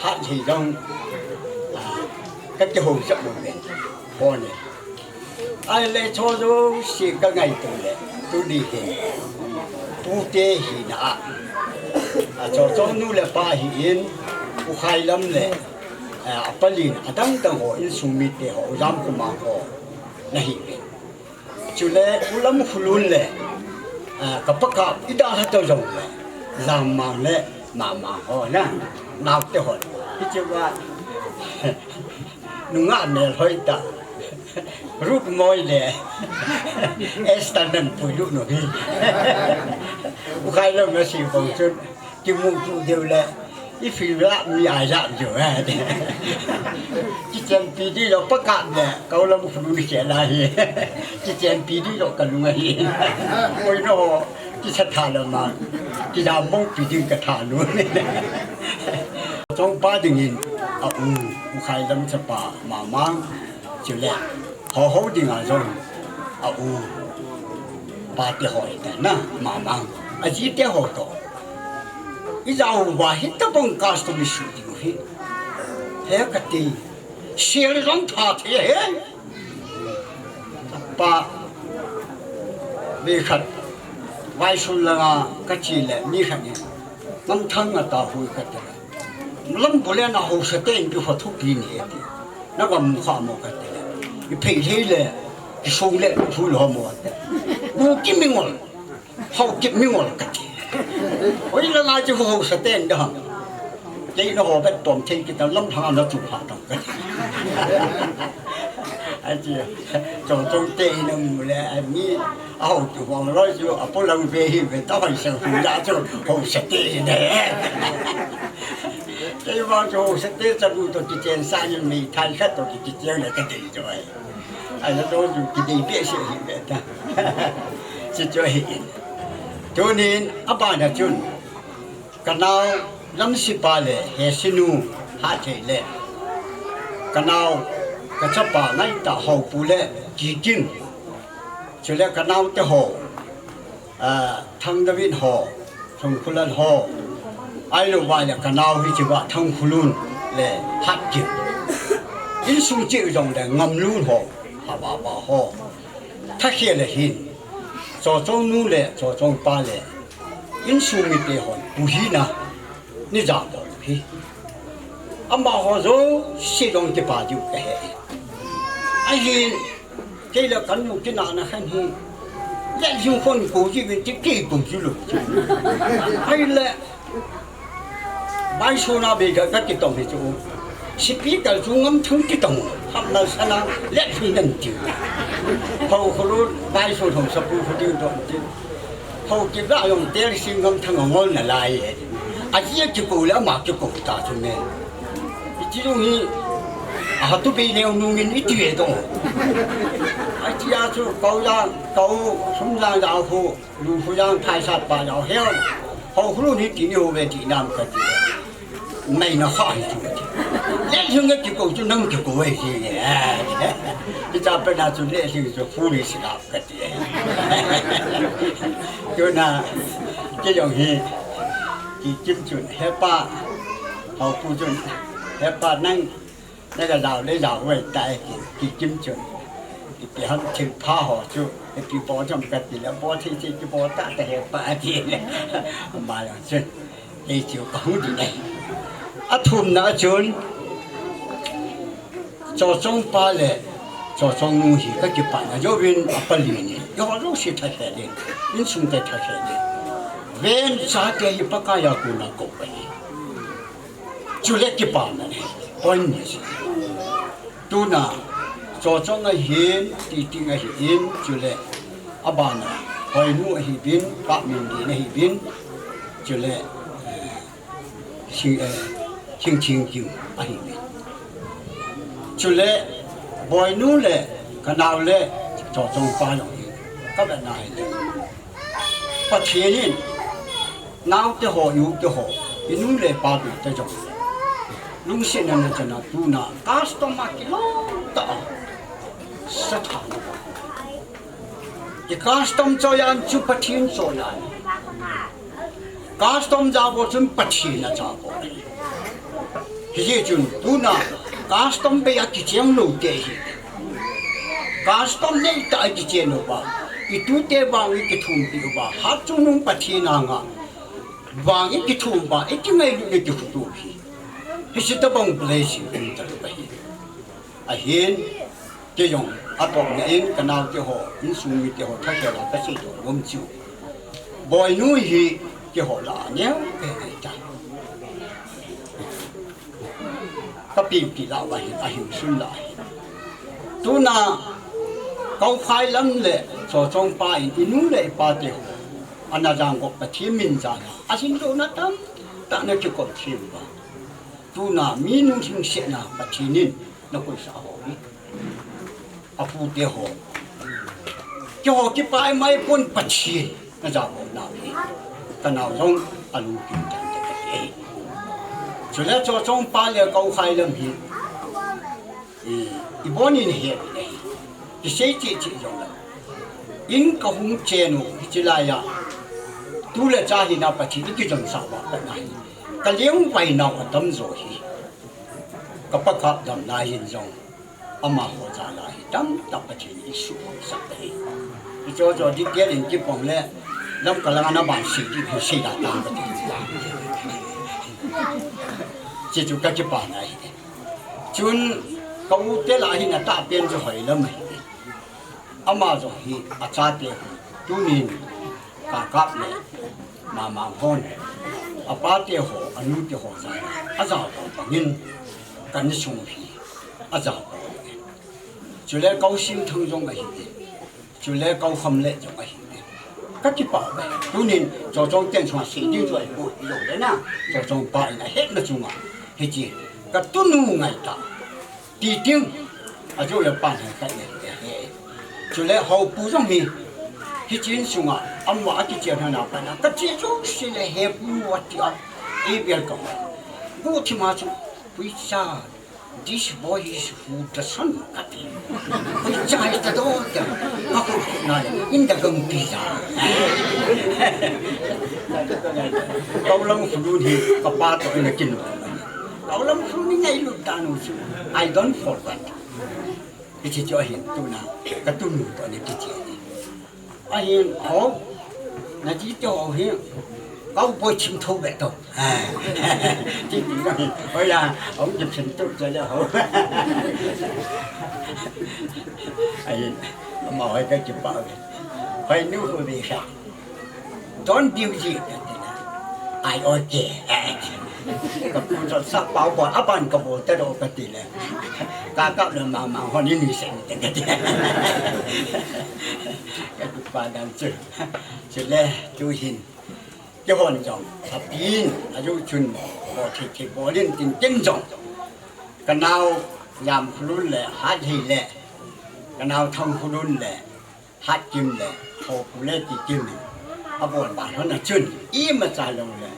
Hatlhei jong, a, kakihou jep uve. Hone. Ahile chu jouse kangaito le, tuni hin, pute hina a, a, Chochong nu le pa hin, U Khailam le, a, apalin, adangdang ho, insung mite ho, U Jamkhomang ho, nahiuve. Chule U Lamkholun le, a, ka pakap idalha toh jongle, Jammang le Mamang ho na, naote hon. Hichea, nungah melhoi tah, Ruth Moi le, Esther Nanpuilu nu hi. U Khailam nasi bang chun, kimuto diu le, i feel lah mi a jat jo, eh. Kichenpi ding jong pakap le, ka U Lamkholun kichenna hi. Kichenpi ding jong kalung ahi. Oi no, kichatha le ma, kijam bongpi ding katha nu. Chochong pa dingin, a u, U Khailam chapa, Mamang, chule, ho ho dinga jong, a u, pate ho ita na, Mamang, ajite ho toh. Ijao uva hitabang custom isuh diu hi. He kati, sel jong tha thei he. Pa, mi khat, Vaisol langa kache le, mi khat in, Ngamthang a tahu kati le. Lambu le na haosa te in kiho thupi ni ati. Na gam kha mo kati le. I phei thei le, i song le, thu lo mo ati. Kuki mingol. Haokip mingol kati. Hoilanga chu haosa ten da. Kei na ho bet tom thei kita lam thang na chu pha tang kati. Ati, Chochong te in amu le, ani, a haokip hong loi chu, a polang ve hi ve ta hoi sang hu la chu, haosa te in e. Kei vang chu haosa te cha bu to kichen sa in mi thai khat to kichen le kati chu ai. Ahi, tua chu kidei behseh ahi ve ta. Chuchu ahi in. Tunin, abana chun, kanao Lamsipa le Hesinu Hathei le, kanao kachapa ngaitah Haopu le Kikim. Chule kanaote ho, a, Thangdavin ho, Thangkhulal ho, ahilouva le kanao hichea Thangkhulun le Hatkim. Insung cheh jongle Ngamlun ho, Havava ho. Thakhel le hin, Chochong nu le Chochong pa le insung mite hon, pu hina, ni jabol hi. Amaho jouse jong kipa diu kahe. Ahin, kei le kanu kinahna khan hi, le jing khon ko ji vin ti kei ko ji lou. Ahile, Vaisona be ka, ka kitong hi chu. Speaker chu Ngamthang kitong. Hamnal sana, le jing nan ti. Haokholun, Vaisona sapu khu ding tong ti. Haokip la jong tel si Ngamthang angol nalai e. Aji akikou le ama kikou ta chu me. Iti jong hi, ahatu bei neo nungin iti ve to. Aji a chu kau jang, kau sum jang jang khu, lu khu jang thaisat pa jang heo. Ho khu ni ti ni ho ve ti nam kati. Mai na kha hi chu ti. Le jung akikou chu nang kikou ve ti. Ita pe na chu le jung chu khu ni si na. Kati. Tuna, kei jong hi, kikim chun, hepa, hau pu chun, hepa nang, naga jao le jao ve tai, ki, kikim chun. Kiti ham thil pha ho chu, kiti bo chom kati le, bo thi thi ki bo ta ta hepa ati le. Ama jong chun. Kei chu kahung ding ahi. Athumna a chun, Chochong pa le Chochong nu hi kakipana jouvin apali ni. Eiho jouse thakhel in, insung te thakhel in. Ven chate hi Pakai a kona kou ahi. Chule kipana ni. Point ni si. Tuna, Chochong ahin, Titing ahin, chule abana, Hoinu ahiuvin, Kamindin ahiuvin, chule, eh, Sing, eh, Singthingkim ahiuvin. Chule, Boinu le, kanao le, Chochong pa jong hi, kavetna hile. Pathen in, naote ho, ute ho, inu le ipa bou te jong. Lungsetna nachana tuna, custom a kilom tah a. Sathana. I custom choiya chu Pathen choiya. Custom jabol chun Pathen a jabol. Hijeh chun tuna custom bei a kicheng lou te hi. Custom nei tah a kichen lou ba. I tute vang i kithumpi uva. Hatchungnung Pathen anga vang i kithum uva. I kingailut i kikhutup hi. Hiche tobang blessing um talou ahi. Ahin, kei jong, atopna in, kanaote ho, insung mite ho, thakhel a kasei doh nom chu. Boinu hi, keiho lah a neo, pe ngai ta. Kapimpi lah uva hin, ahin sun lah hin. Tuna, Koukhai lam le, Chochong pa in, inu le ipa te ho. Ana jang gop Pathen min jal a. Ahin lona tamtah na kikop thim uva. Tuna, mi nung hing se na, Pathen in, na koi sa ho hi. Apu te ho. Keiho kipai mai pon Pathen. Na ja ho na hi. Kanao jong alung kim tan te te. Chule Chochong pa le Koukhai lam hi. I, i bon in he le. I sei chi chi jong la. In kahung chen u, hiche laiya. Tu le cha hina Pathen i kijon sa uva ka nai. Ka leng vai nau atam jo hi. Ka pakap dam na hin jong. Amaho jal a hi tamtah Pathen in eisuhsah ahi. Hicho cho detail in kipom le, lamka lang a na ban sei ding hi sei da tang Pathen in. Hichu kakipana ahi. Chun ka u te lah a hin atahpen chu Hoilam ahi. Ama jong hi achate hi tunin Kakap le Mamang hon, apate ho, anute ho jal a, ajao bangin, ka insung hi, ajao bangin. Chule Kousimthang jong ahi in, chule Koukham le jong ahi in. Kakipah uve, tunin, Chochong ten sunga sei ding chu ahipoi, hilou le na, Chochong pa in ahetna chunga, hiche, ka tunu ngai ta. Titing, ajou le pan hai kai le he. Chule Haopu jong hi, hiche insunga, ama akichen hana pana, kache jouse le he pu ati a, e bel ka ma. Bu thi ma chu, puicha, this boy is who the son kati. Puicha is the daughter. Ka ko na, in the gang pizza. Kaulang fulun hi, kapa to in a kin. Kaulang fulun hi ngailut dan u chu. I don't forget. Hiche chu ahin tuna, ka tunu toh ni kiche ni. Ahin, ho, naji te ho hi, kau boi chim tho be to. Ti ti no hi, hoi la, hong ki chim tho che le ho. Ahin, ama hoi ka kipa ve. Hoi nu hu ve sha. Don't do it, kati le. I okay. Ka pu jong sa pao bol, aban ka bol te lo kati le. Ka kap le Mamang hon in ni sen te kati. Ka tu pa dan chu. Chule, tu hin. Kihon jong, apin, ayu chun, bo thei thei bolin tin tin jong. Kanao Jamkholun le, Hathei le, kanao Thangkholun le, Hatkim le, Haopu le Kikim. Abol ba hon a chun, imacha lou le.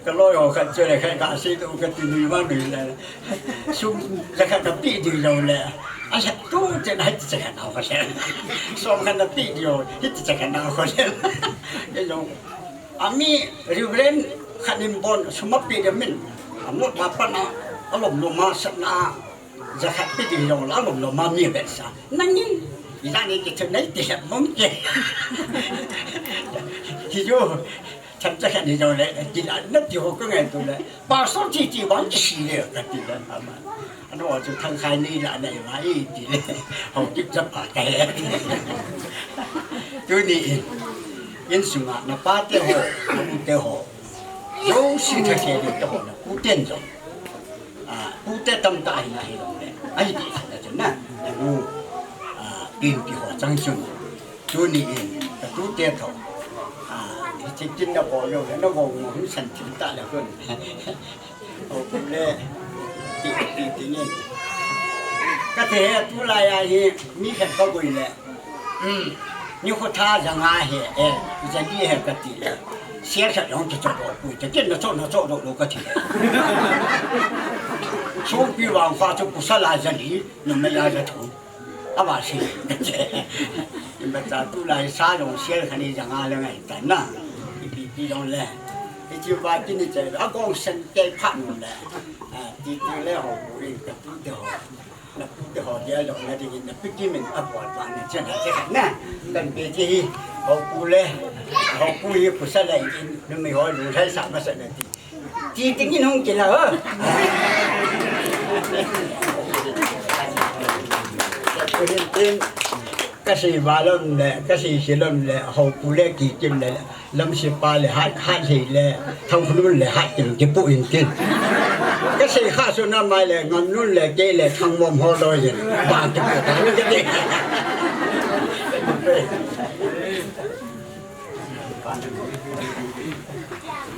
Kaloi ho khat chu le khat kasei tu kati nui ma nui le. Sum jakhat kape ding lou le. Asa tu chen hiti jakhat nao kho le. Som khat nape ding lou, hiti jakhat nao kho le. Kei jong. Ami Reverend khat in bon sum ape ding min. Amut ma pan a, alom lom a sat na. Jakhat pe ding jong la lom lom a mi vetsah. Nangin, ijat ni kithum nei ti lhep mong ke. Hichu, chomcha khat ni jong le, ti la, nati ho kangaito le. Pastor ti ti vang kisi le, kati le, ama. Ano chu Thangkhai ni la nei ma i ti le. Haokip japa kahe. Tuni in, insunga, napa te ho, namu te ho. Jouse thase ding te ho, napu ten jong. A, pute tamtah ahi na hilou le. Ahi ti sa ta chun na. Nanu, a, pin pi ho chang chun. Tuni in, katute tho. A, hiche kin nabol lou le, nabol mo hung san thim ta le kon. O, le, ti, ti, ti ni. Kati he, tulai a hi, mi khat kagui le. Um, nikho tha janga he, eh, jali he kati le. Sia sa jong kichodoh pui, te ken nacho, nachodoh lou kati le. Songpi vangkho chu pasal a jali, numei a jathum. Ava sei kati. Imacha tulai sa jong sia khat ni janga le ngai ta na. Ipi pi jong le. Hiche va kini che, agongsan kei phat nu le. A, ti ti le ho, ring kati te ho. Napu te ho dia jong na dingin napi kimin abol pa ni chen ha che khat na. Kan pe che hi, Haopu le, Haopu hi pasal a in, numei ho lunglhai sa masa na ti. Ti dingin hung kila ho. Sa ku hin tin, kasei va lom le, kasei se lom le, Haopu le Kikim le, Lamsipa le, Hat, Hathei le, Thangkholun le, Hatkim kipu in tin. Kasei kha su na mai le, Ngamnun le, kei le, Thangmom ho loi in. Ba kipu ta ni kati.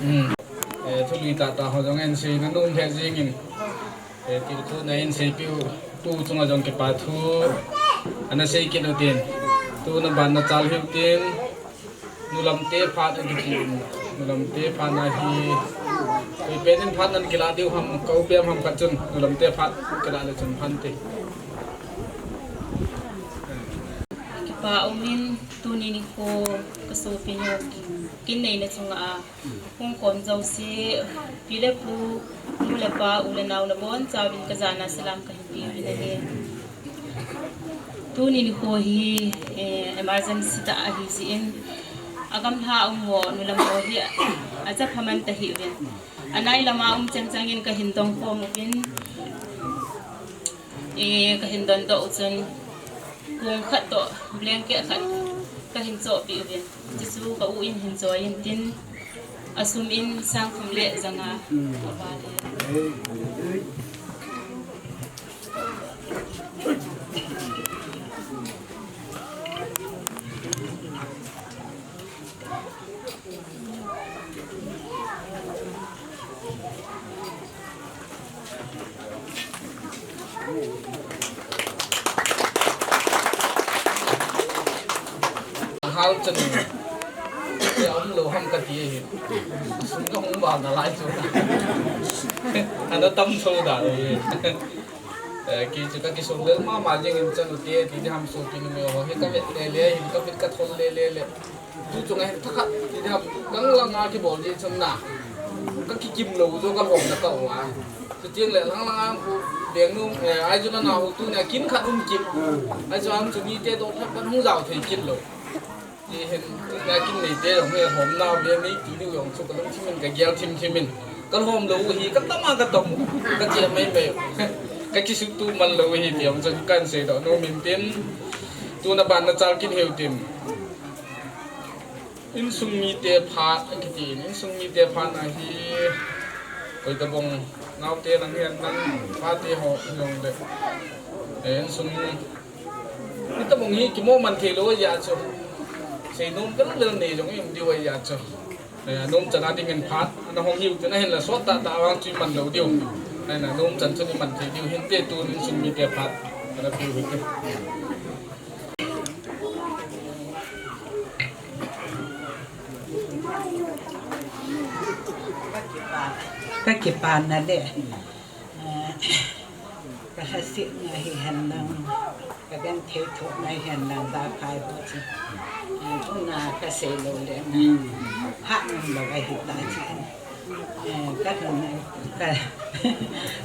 Hmm. Eh, thului tah tah ho jong ahin sei na nom lheh jingin. Eh, tilkhouna in seipiu tu chunga jong kipa thu ana sei kit u tin. Tuna ban nachal hiu tin. Nulam te phat ana kiti. Nulam te phat na hi. Koi pen in phat nan kila diu ham, ko pem ham khat chun. Nulam te phat kila le chun phan te. Kipa umin tuni nikho kasopi ho kin neina chunga a. Hung khom jouse, pi le pu, nu le pa, u le nao nabonchauvin kajana salam kahin pe uvin ahi. Tuni nikho hi, eh, emergency tah ahi jeh in, agamla a um ho, nulam ho hi, achapha man tahih uvin. Anai lama um cheng chengin kahin dong khom uvin. Eh, kahin dondoh u chun, kong khat toh, blanket khat, kahin chohpeh uvin. Chuchu ka u in hin choi in tin, asum in sang thum le janga, aval e. Hal chan. Ya um lo ham kati hi. Sum kahung val nalai chu. Ana tam tho da. Eh, kei chu kakisung lel mama jeng in chanu te, ti diham sopi numei ho. Hi kavet lele, hin kavit kathol lele le. Tu chunga hin thakhat, ti diham, lang langa kibol ji chun na. Kakikim lou jo kalhomna ka u a. Chuteng le lang langa khu beng nu, eh, ai chu nana u tunia kin khat um kit. Ai chu am chu mite dot khat pan hung jao thei kit lou. Ti hin, tunia kin neite jong hi lhomna ve nei ti diu jong chu kalungthim in kagel thim thim in. Kalhom lou hi, katam a katam u. Kache mai mai. Kakisuktu man lou hi ti jong chu kahin seidoh nom in tin. Tuna ban nachal kit hiu tin. Insung mite phat akiti in, insung mite phat na hi. Koi tabang naote lang hian lang pate ho jong le. Eh, insung Hitabang hi kimo man thei lou ahi a chu. Seinom vel vel nei jong i um diu ahi a chu. Eh, nom chan a ding in phat, ana hong hiu tin ahinla sot tah tah vang chu i man lou diu. Ahinla nom chan chun i man thei diu hinte, tun insung mite phat ana pe u hite. Ka kipana le, eh, ka lhasetna hihen lang, ka genthei thohna hihen lang, ka kai ho chu, eh, tuna ka sei lou le na, ha um lou ahi ta chu. Eh, ka thon, ka,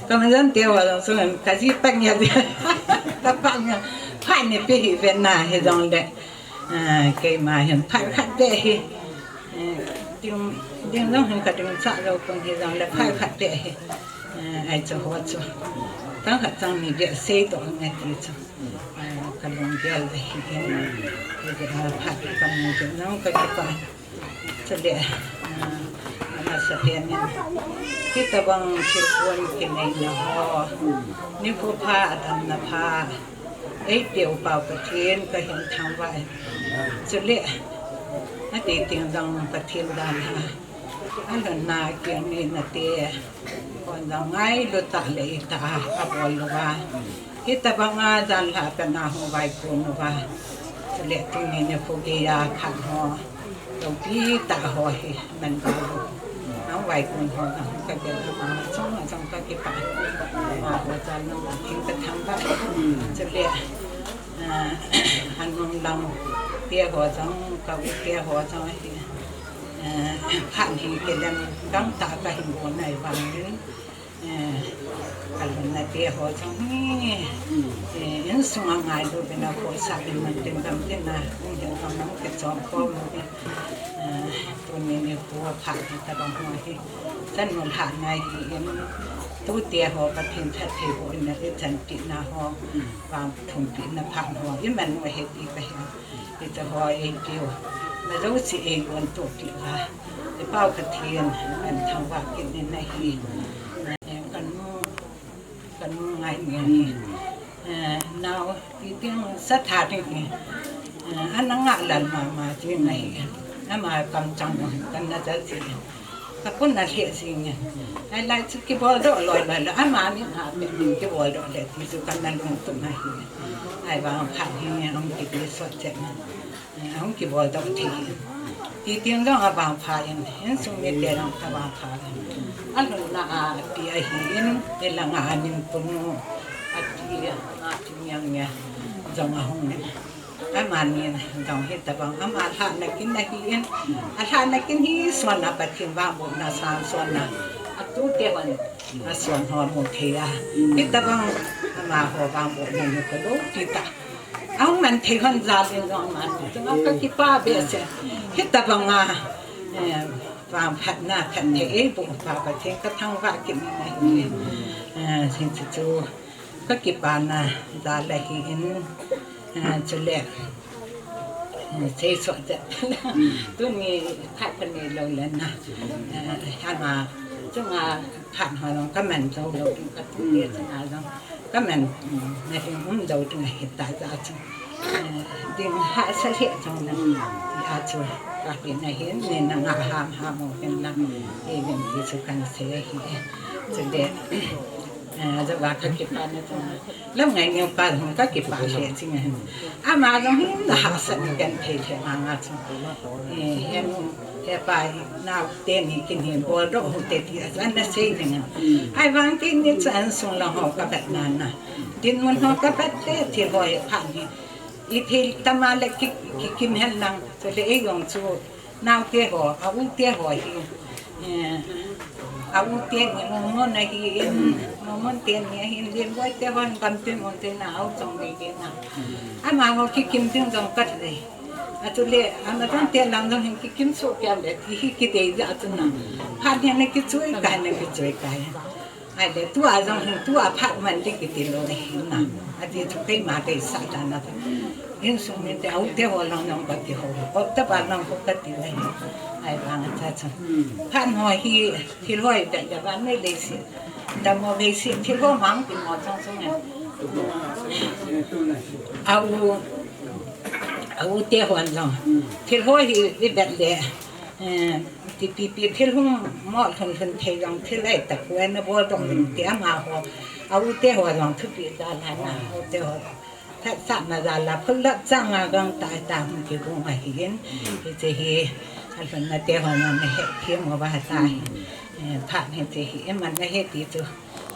ka majan te wa jong sung, ka ji pang ya ji, ka pang ya, phat ni pe hi ve na hi jong le. Ah, keima hin phat khat beh hi. Eh, ding, ding jong hin ka ding cha lou pon hi jong le phat khat beh hi. Eh, ai chu ho chu. Tang khat tang ni beh sei to nge ti chu. Eh, ka lunggel le hi. Eh, phat ka mu jong ka kipa. Chule, ah, amasa pen in. Hitabang thilpon kinei na ho. Nikho pha adamna pha. Eipeu Pau Pathen kahin thangvah e. Chule, ati ting dang Pathen dalha. Alhonna keng ni nate. Kon dang ngailu tah le itah a abol uva. Hitabanga dalha kana hung vaikon uva. Chule tuni nikho geiya khat ho. Loupi tah ho hi man ba lo. Nang vaikon ho nang ka gel ama chunga jong ka kipah. Ama ho jal nang a theng ka thangvah. Chule, ah, anung lang te ho jong, ka u te ho jong hi. Ah, phat hi kilem gangtah ka hin gon nai vangin. Eh, ka lhonna te ho jong hi, eh, insung a ngailu bena khohsah in man tin gam tin a, hung hin gam nang kichom khom u hi. Eh, tuni nikho phat hitabang ho hi. Chanu lhahna hi in, tute ho Pathen phatthei boh in na ichan tina ho, vang thum pi na phat ho, i man u ahi ti ka hi. Hiche ho eipeu. Na jouse eigon to pi uva. I Pau Pathen, an thangvah kit in ahi. Eh, kanu, kanu ngai ni ahi. Eh, nao, ti ting sa tha ting hi. Eh, ana ngah lal mama ti ngai. Ama kam chang no, kan na jal ti. Ka kun na lheh jing e. Ai lai chu kibol doh loi loi le, ama min ha pen min kibol doh le ti chu kan na lungtup na hi. Ai vang phat hi nge hung kiti sot chet na. Hung kibol doh thei. Ti ting dong a vang pha in, insung mite dong ta vang pha in. Alhonna a pi ahi in, i langa amin punu. Ati, ati miang nge. Jong ahung in. Amani jong hitabang ama lhahna kin ahi in. Alhahna kin hi suan a Pathen vangbohna sang suan a. Atute hon asuan ho mu thei a. Hitabang ama ho vangbohna mu ka lou ti ta. Ahung man thei hon jal in jong aman. Chunga ka kipah behseh. Hitabang a, eh, vangphatna phatthei eiboh pa Pathen ka thangvah kit in ahi. Eh, hichu chu. Ka kipana jal ahi in, ah, chule, ah, sei sot chet. Tuni khat ka nei lou le na. Ah, ama chunga phat ho jong ka man jou lou, ka tuni chunga jong ka man, mm, na hin um jou ding ahi ta ja chu. Ah, ding hahsa lheh jong na. A chu ka hi na hin, ni na ngah ham ham u hin na. Ei vin ti chu kan sei ahi. Chule, Ah, java ka kipana chunga. Lam ngai ngai pa jong ka kipah lheh jing e. Ama jong hin na hahsat ni kan thei lheh anga chu. Eh, he nu, he pa, nao teni kin hin bol doh u hite ti a, ana sei jing e. Ahivang teni chu insung lang ho ka vet na na. Dinmun ho ka vet le thil ho hi pha ni. I thil tama le ki, ki, kikim hen lang. Chule ei jong chu. Naote ho, a u te ho hi, eh, a u teni Momon ahi in, Momon teni ahi in, Lenboi te hon gam tin un te na, a u chong nei te na. Ama ho kikim ding jong ka thei. A chule, ama jong te lang jong hin kikim soh pia le, ti hi kidei ja chu na. Phat hin na kichui kai, na kichui kai. Ahile, tua jong hin, tua phat man ding kiti lou ahi na. Ati chu keima deisah dan a. Insung mite, a u te ho lang jong ka kihou. Kop tapa lang kop ka ti lou ahi. Ahivang a cha cha. Phat ho hi, thil hoi da da ban nei leiset. Dammo leiset, thil ho mang ti mo chong chong e. A u, A u te hon jong. Thil ho hi i vet le. Eh, ti pi pi thil hung mo lhun lhun thei jong thil ai ta ku na bol dong lhun ti amaho. A u te ho jong thupi jal a na. A u te ho. That sa na jal a phul lap chang a gang ta ta hung ki gung ahi in. Hiche hi a lhun na te ho na na he thi mo ba ta hi. Eh, phat hiche hi i man na he ti chu.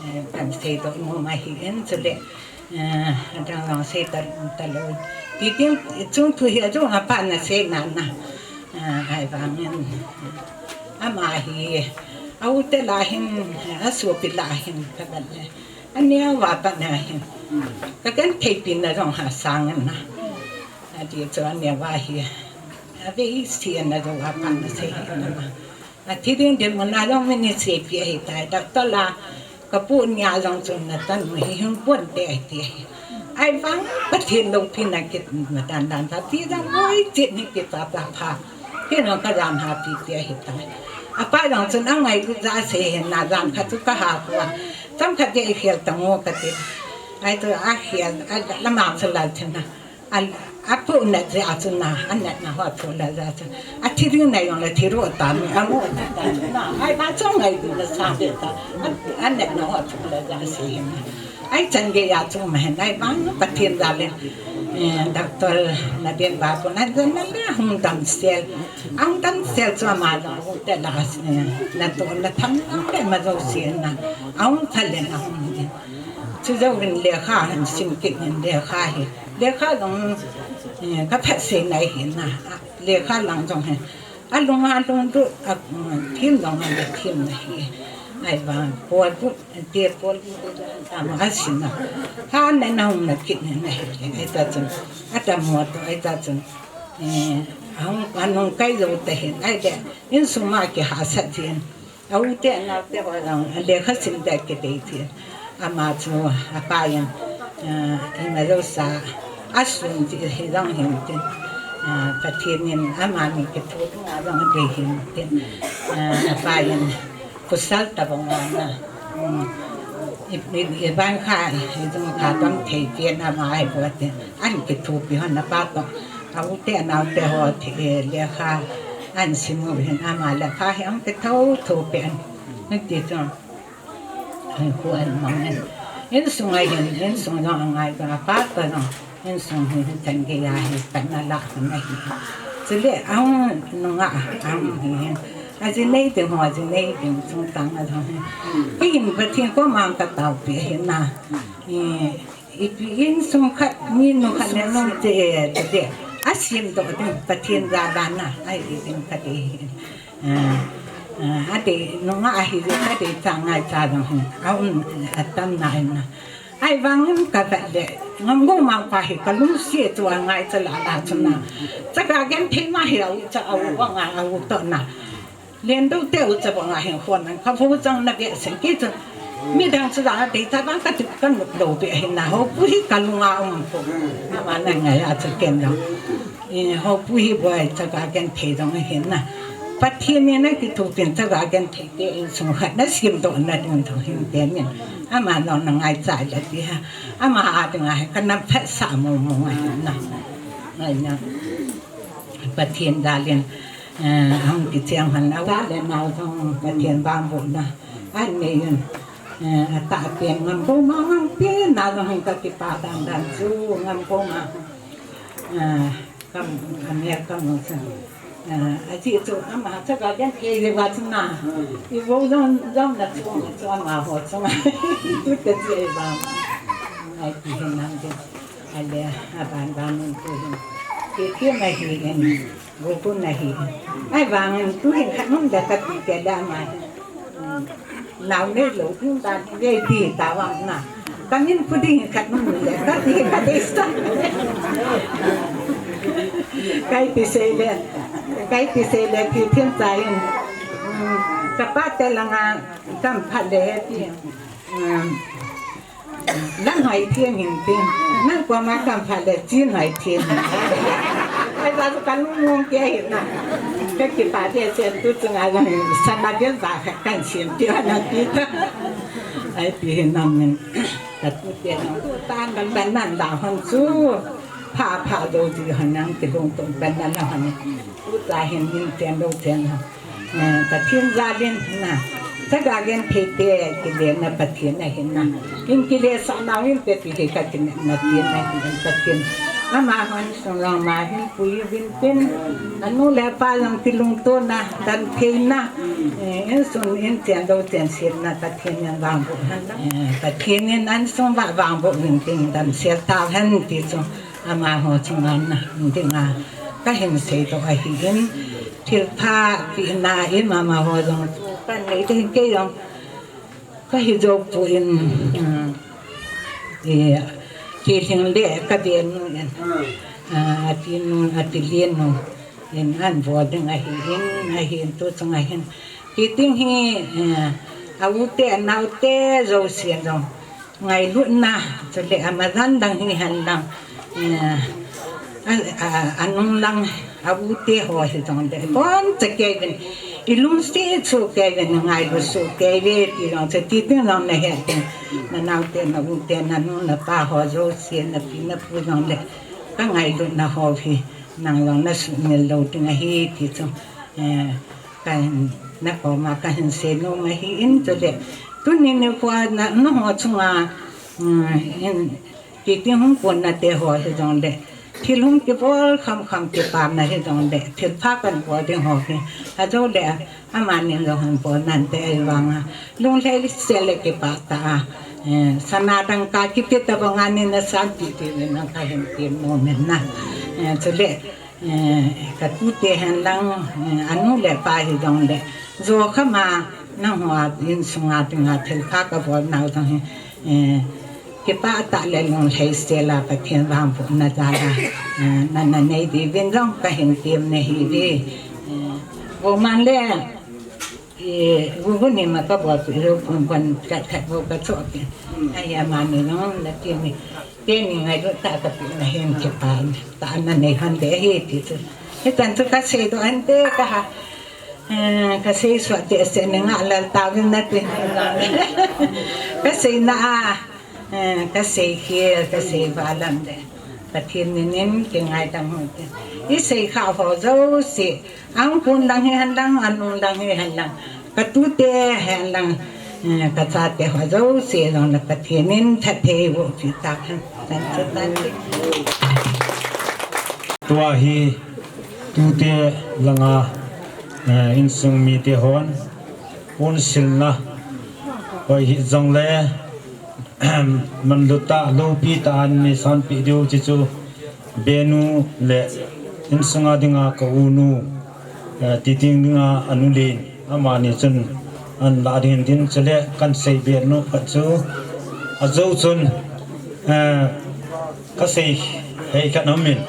Eh, kan sei doh nom ahi in chule, eh, adang jong sei ta, ta lou. Ti ting, chung thu hi ajong apa na sei na na. Eh, ahivangin, ama hi, a u te lah hin, a sopi lah hin, ka vet le. Aneo va pa na hin. Ka kan thei pi na jong ha sang na. Ati chu aneo va hi. A ve si na jong apa na sei na ma. A thi ding ding mun a jong min ni sei pi ahi tai, doctor la ka pu nia jong chun na tan mu hi hung pon te ahi ti ahi. Ahivang Pathen loupina kit ma dan dan ta ti jong loi chet ni kit ta ta pha. Kei jong ka jan ha pi ti ahi tai. Apa jong chun a ngailut ja sei hin na jan khat chu ka ha ko a. Chomkhat gei khel ta ngo ka ti. Ai tu a khel, a la ma chu la chen na. A, a pu na ja chu na, a na na ho thu la ja chu. A thi ding na jong le thi ro ta mi, a mo na ta na. Ai ba chong ai du na sa de ta. A, a na na ho thu la ja si na. Ai chan gei a chu ma hin, ai ba Pathen ja le. Eh, doctor na den ba pu na ja na le hung dam sel. Hung dam sel chu ma ja hu te la si na. Na to na tham na te ma jo si na. Hung tha le na hung de. Chu jo in lekha han sim kit in lekha hi. Lekha jong, eh, ka phat sei nai hi na. Lekha lang jong hi. A lung a lung du, a, mm, thim jong a le thim na hi. Ai ba, pol du, te pol du, ta ma a sin na. Ha na na hung na kit na na hi. Ai ta chun. A ta mo to, ai ta chun. Eh, a hung, a nung kai jo ta hin. Ai de, insung ma ki ha sat jin. A u te, a nao te ho jong, a lekha sim ding kidei ti. Ama chu, apa in, ah, ima jo sa, a sun ti hi jong hin tin. Ah, Pathen in ama min kitho ding a jong dei hin tin. Ah, apa in, kusal tabang a na. Hmm. I, i, i ban kha, i jong kha tam thei ti na ma ai bo tin. An kithopi hon apa to. A u te, a nao te ho thi, eh, lekha an sim u hin ama lekha hi ang te tho tho pen. Ni ti chu. Ai khu an mang hen. Insung a hin, insung jong a ngai jong a pa to jong. Insung hin hin chan gei a hi, pan na la na hi. Chule ang nunga ang hi hin. A ji nei ding ho, a ji nei ding chung tang a jong hin. Hi hin Pathen ko mang ka tao pi hin na. Eh, Ipi insung khat, mi nu khat le nom te, te, te. A sim doh ding, Pathen ja dan na, ai ding khat e. Ah, ah, a dei, nunga ahi, ka dei cha ngai cha dong hin. A um, a tam na hin na. Ahivangin ka vet le, ngam go mang pa hi, ka lungset chu a ngai cha la la chu na. Cha ka gen thei ma hi, a u cha, a u wa nga, a u to na. Len do te u cha bang a hin khon nang ka vo chang na ve sen ki chu. Mi dang chu dang a dei ta bang ka ti ka nuk lo ve hin na ho pu hi ka lunga um ko. Ama na ngai a chu ken lo. I ho pu hi boi cha ka ken thei dong hin na. Pathen ni na ki thu pin cha ka ken thei te insung khat na sim do na ding dong hin te min. Ama lo na ngai cha la ti ha. Ama a ding a hin ka na phat sa mo mo ngai na. Ngai na. Pathen da len. Eh, hung kicheng hon a u le nao jong Pathen vangbohna. An nei un. Eh, atah pen ngam ko ma ngam pen na jong hin ka kipa dan dan chu ngam ko ma. Eh, kam, amel kam mo sa. Eh, aji chu ama cha ka den ke ye wa chu na. I wo jong jong na chu chu ama ho chu. Tu te che ba. Ai ti hin nam de. Ale, aban ban nun tu hin. Ti ti ma hi hin. Gu gu na hi. Ahivangin tu hin khat mun da ka ti te da ma hi. Hmm. Nau ne lo tu da ne ti ta wa na. Ka min pu ding khat mun da ka ti ka ti sa. Kai ti se le. Kai ti se le ti thin sa hin. Hmm. Ka pa te la nga kam pha le ti. Hmm. Nang hoi thiem hin tin. Nang kua ma kam pha le chin hoi thiem hin. Ai ba ka lu mong ke hin na. Ka kipa te sen tu chunga jong hin. Sana bian ba ka kan siem ti na ti ta. Ai ti hin nam min. Ka tu te na. Tu ta kan ban nan da hon chu. Pha, pha jou ji hon nang kilungtong pen na na hon. Tuta hin min chen lo chen ha. Eh, Pathen jal in na. Ka ga gen thei te kilenna Pathen ahi na. Kin kile sa na hin pe pi he ka kin na tien na hin Pathen. Ama hon sung long ma hin pui vin tin. Anu le apa jong kilungtona, dan theina, eh, insung in chen lo chen sietna Pathen in vangboh hen. Eh, Pathen in insung vah vangboh vin tin damsel tau hen ti chu. Amaho chunga na dinga ka hin seidoh ahi in, thilpha pehna in amaho jong chu ka nei ding kei jong ka hi jou poi, um, eh, Kilhing le ka benu in, ah, atinu, atilinu in an bol ding ahi in, ahin tu chunga hin. Kiting hi, eh, a u te, a nao te jouse jong ngailutna, chule amajan dang hihen lang, eh, a, a, anung lang a u te ho hijongle, kon cha kei vin, i lungset soh kei vin, ngailut soh kei ve ti jong, cha ti tin jong na he tin, na nao te, na u te, na nu, na pa ho jouse, na pi, na pu jongle, ka ngailutna ho hi, nang jong na sumil lou ding ahi ti chu, eh, Ka hin, na koma ka hin sei nom ahi in chule. Tuni nikho a na, nangho chunga, um, in, kiti hung konna te ho hijongle. Thil hung kibol kham kham kipana hijongle. Thilpha kan bol ding ho hi. Ajo le, amani jong hin bol nante ahi vanga. Lunglhai sel le kipah ta a. Eh, sana dangka kiti tabang ani na santi ti na ka hin ti nom in na. Eh, chule. Eh, ka tute hen lang, eh, anu le pa hijongle. Jo khama nangho a insunga dinga thilpha ka bol nau jong hi, eh, kipah tah le lunglhai sel a Pathen vangbohna jal a, eh, na, na nei diuvin jong ka hin tem nahi ve. Eh, Goman le, Eh, gu gu ni ma ka bol pi lou pun pun ka that bol ka cho pi. Ai amani jong la ti ni. Teni ngailut tah ka pi na hin kipah tah na nei hon de hi ti chu. Hitan chu ka seidoh hon te ka ha. Eh, ka sei suah te se ne nga lal ta vin na ti. Ka sei na a. Eh, ka sei khel, ka sei valam le. Pathen minin kingaidam u hite. I sei kha ho jouse. Ahung kon lang hihen lang, anung lang hihen lang. Ka tute hihen lang. Eh, ka chate ho jouse jong le Pathen in phatthei boh pi ta hen. Tan chu tan chu. Tua hi tute langa, eh, insung mite hon. Hung silna. Hoi hijongle. Manlu tah, loupi tah a nei sanpeh diu chu chu Benu le insunga dinga ka unu, eh, Titing dinga anu len, amani chun ahin lah ding tin chule kan sei be nu khat chu ajo chun, eh, ka sei hei khat aum in.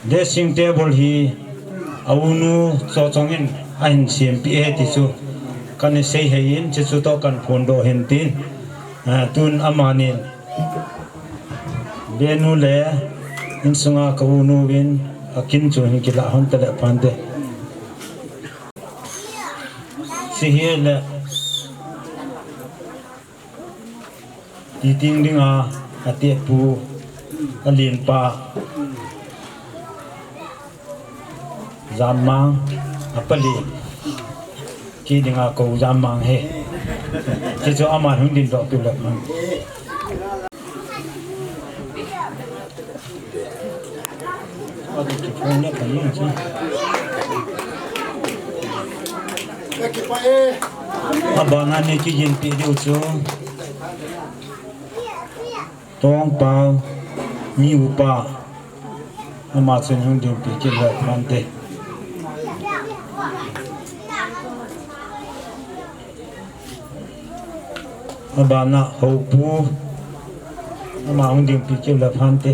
Dressing table hi a unu Chochong in ahin sempeh e ti chu kana sei hei in, chuchu toh kan phondoh hin tin. Ah, tun amani Benu le insunga ka unu vin akin chu hin kilah hon tale phante. Sihile. Titing dinga, atepu, alenpa. Jammang, apalen. Kei dinga kou Jammang he. Chuchu aman hung dingdoh peh le mang. Abana nei kijin peh diu chu Tongpao, mi upa, ama chun hung dingpeh kit le phante. Abana Houpu, ama hung dingpeh kit le phante.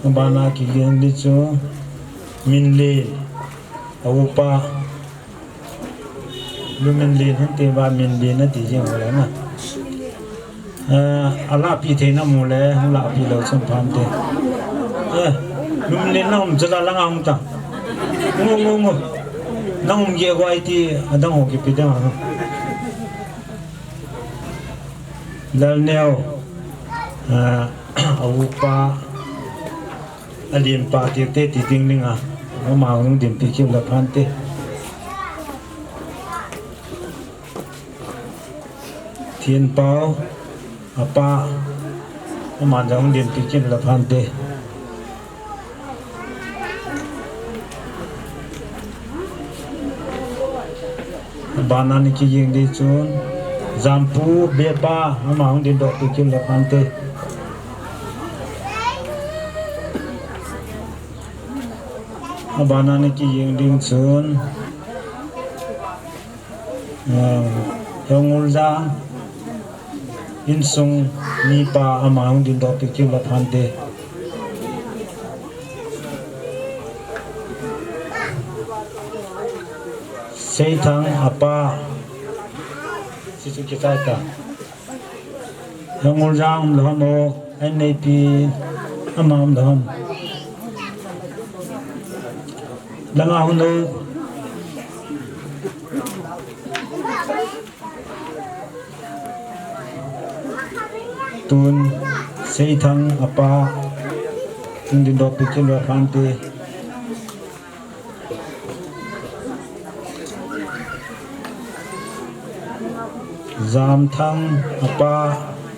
Abana kigen ding chu Minlen, a upa, Luminlen hinte ba Minlen ati jing ho le na. Eh, alahpeh theina mu le, alahpeh lou chun phante. Eh, Luminlen na um chu la langa um ta. Ngo, ngo, ngo. Na um ge go ai ti adang ho kipe ding a. Lalneo, ah, a upa, a lenpa ti te ti ding ding a, ama hung dinpi kit le phante. Thinpao, apa, ama jong dinpi kit le phante. Abana ni kijing ding chun, Jampu Bepa, ama hung dindoh pi kit le phante. Abana ni kijing ding chun, ah, Heunguljang insung mipa, ama hung dindoh pi kit le phante. Seithang apa, sisu kichai ta. Heunguljang um lou ham o, N A P ama um lou ham. Langa hung lou. Tun, Seithang apa, hung dindoh pi kit le phante. Jamthang apa,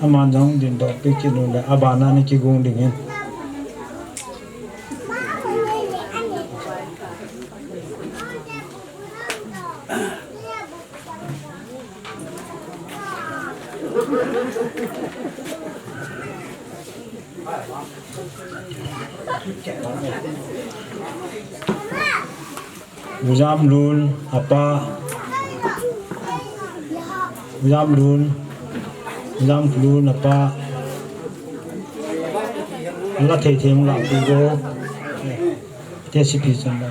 ama jong dindoh pi kit le, abana ni kigung ding in. U Jamlun apa, U Jamlun, U Jamlun apa, la thei thei la pi go, te si pi chan la.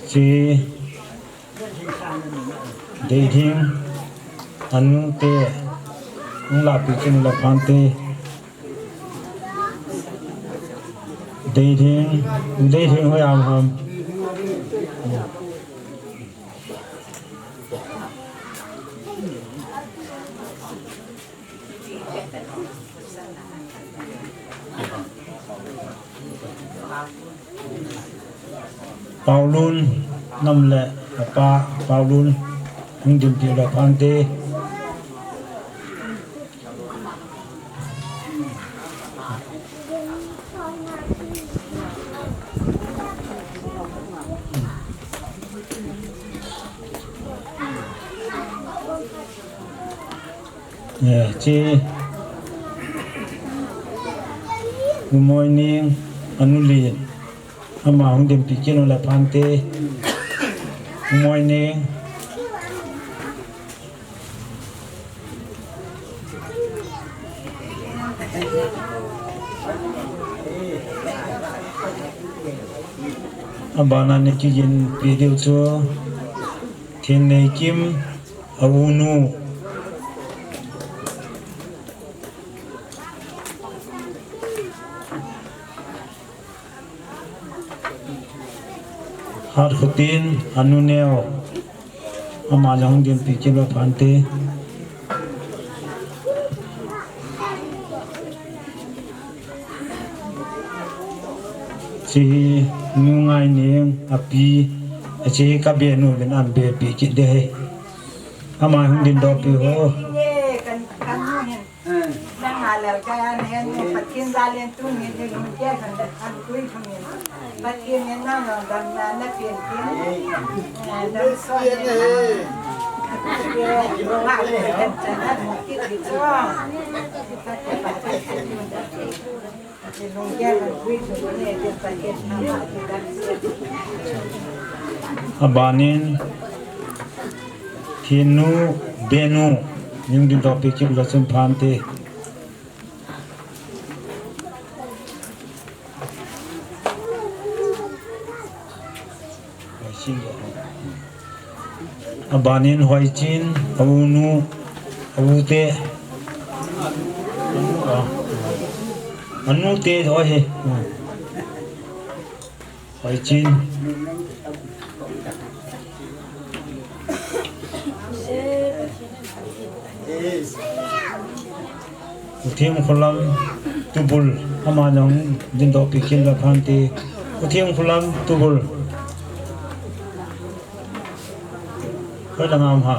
Chi Deiding, anu te, hung la pi kit le phante. Deiding, Deiding hoi am ham. Paulun, nam le apa, Paulun, hung dinpi le phante. Eh, chi. Good morning, anu li. Ama hung dinpi kit le phante. Good morning. Abana ni kijinpi diu chu Thinneikim, a unu. Hatkhotin, anu neo. Ama jong dinpi kit le phante. Chi hi Nu Ngaineng, api, achi hi ka benu bin an bepi kit de hi. Ama hung dindoh pi ho. Nang a lel ka ya ne nu Pathen jal in tuni ni lungkia kan da an tui thum in. Pathen in nang long dam na na pien pien. Eh, dam so ne na. Ye, ma le kan chan na mu ki ki cho. Lungkia kan tui thum ne te Pathen na ma ki dam so. Abanin, Thinu, benu, hung dindoh pi kit le chun phante. Abanin Hoichin, a unu, a u te, Anu te ho hi. Hoi chin. U Thim Kholam tubul, ama nang din do pikin la phan te. U Thim Kholam tubul. Koi la ngam ha.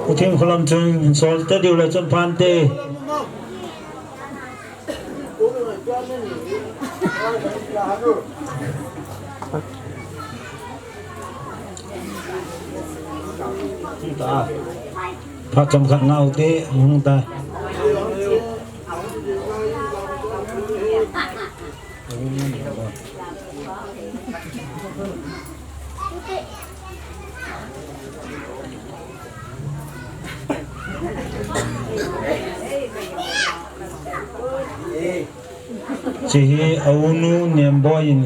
U Thim Kholam chun sol te diu la chun phan te. Phat chomkhat ngau te, hung ta. Hiche hi a u nu Nemboi in,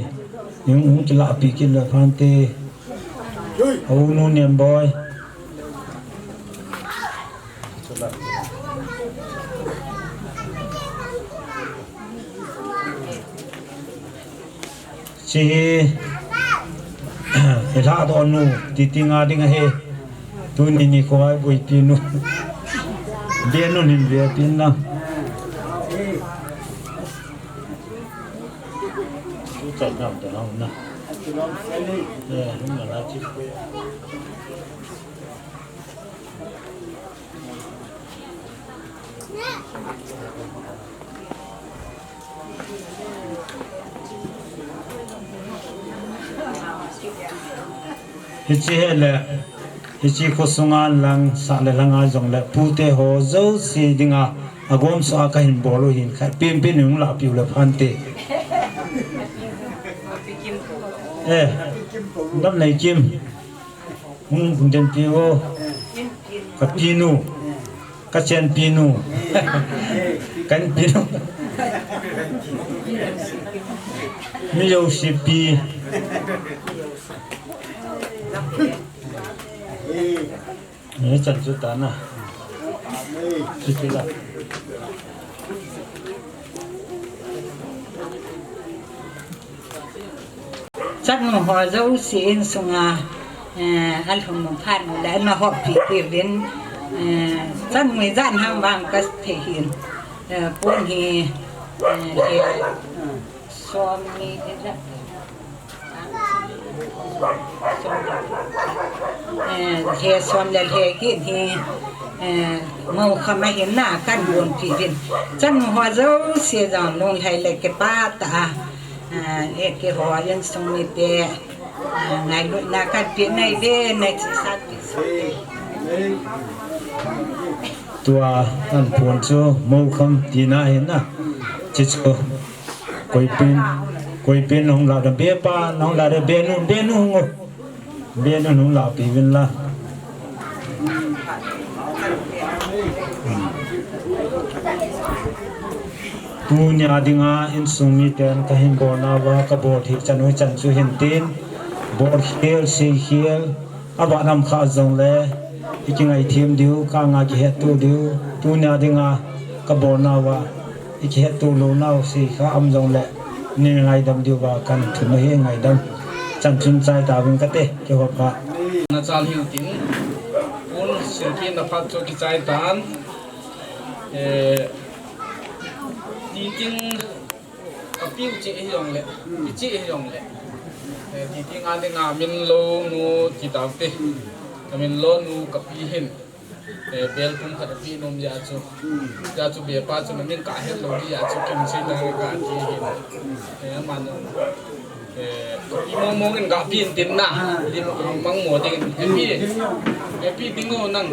in hung kilah pi kit le phan te. A u nu Nemboi. Hiche hi, i lhah doh nu, titi nga ding ahi. Tuni nikho a i boipi nu. Be nu nin be pi na. Tu chai nam ta na na. Eh, hung na la chi. Hiche hi le, hiche kho sunga lang sah le lhanga jong le, pute ho jouse dinga, agom sa a kahin bol u hin khat, pin pin hung lah piu le phan te. Eh, Damnei Kim. Hung, hung den pi o. Ka pi nu. Ka chen pi nu. Kan pi nu. Mi yo si pi. Ni chan chu ta na. Chu chu la. Chanu ho jouse insunga, eh, alhum phat le ana houpi uvin, eh, chanu ijat ham vang kathei hin, eh, pon hi, eh, he, som ni, eh, he som le he kit hi, eh, mou kham ahin na kan bonpi uvin. Chanu ho jouse jong lunglhai le kipah tah a. Ah, eh, keiho insung mite, ah, ngailutna kahin pe nai ve, nai chi sat pi so. Tua an pon chu mou kham tina ahi na. Chi chu koipin, koipin hung la da be pa, hung la da be nu, be nu hung o. Be nu hung lah pi uvin la. Tunia dinga insung miten kahin bolnauva kabol hi chanu chan chu hin tin. Bol khel, sei khel, ava nam kha jong le, i kingaithem diu, ka nga kihetto diu. Tunia dinga kabolnauva i kihetto lounau sei kha um jong le, nei ngaidam diuva kan thum ahi ngaidam. Chan chun chai tauvin kate, keiho pha. Na chal hiu tin, pon silpi na phat chu kichai tan. Eh, ti tin, ka piu chi hi jong le, ki chi hi jong le. Eh, ti tin a dinga min lo nu ti tau te. Ka min lo nu ka pi hin. Eh, bel pum khat a pi nom jeh a chu. Jeh a chu be pa chu na min ka het lou jeh a chu kin sei ta ka ti hi. Eh, aman, eh, i mong mong in ka pi in tin na. Lim mang mo ding in. Happy. Happy ding o nang.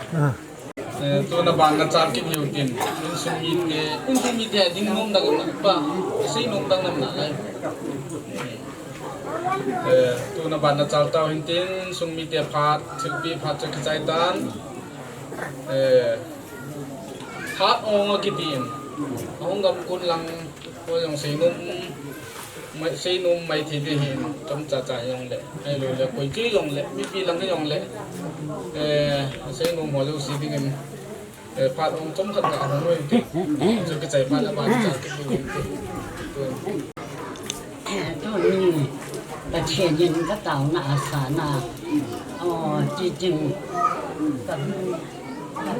Ah. Eh, tuna ban na chal kit hiu tin, insung mite, insung mite ding nom dang na pa, sei nom dang nam na lai. Eh, tuna ban na chal tau hin tin, insung mite phat, thilpi phat chu kichai tan. Eh, phat ong a kitin, ahung gam kun lang, ko jong sei nom, Mai, seinom mai thei ding hin, chomcha cha jong le, ahilou le, koi chu jong le, mipi lang jong le, eh, seinom ho jouse dingin, eh, phat hung chomkhat ga hung uvin te. Chu kichai phat le, phat cha te dingin te. Tuni, Pathen in ka taona a sana, oh, ti ding, ka, ka,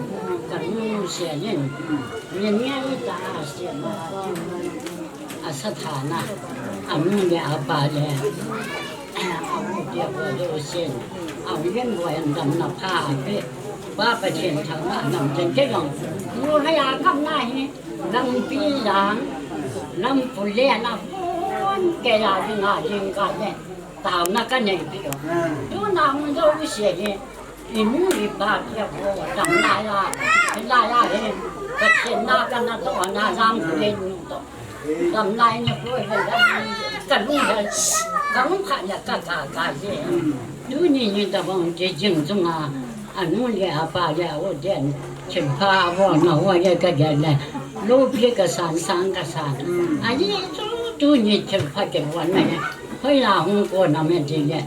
ka nu sia in, ni ngen ta a sia ma, a sa thana, a nu le a pa le, a u te ko le u sin, a u len bo en dam na pha pe, Pa Pathen thang ma nam chen ke long, nu ha ya kam na hi, lampi lang, lampu le na pon ke ya ding a ding ka le, taona ka nei pi o. Tu na mun do u sia ni, I nu i pa kia ko, dam lai a, lai a he, Pathen na ka na to, na lam ko le nu to. Dam lai ni ko he, ka lu he, ka hung kha ya ka ka ka ye. Tuni ni da bang je jing jung a, a nu le a pa le a o den, thilpha a vo na o ye ka ge le, lopi ka san san ka san. A ni tu, tuni thilpha ke vo na ye, hoi la hung ko na me ji ye.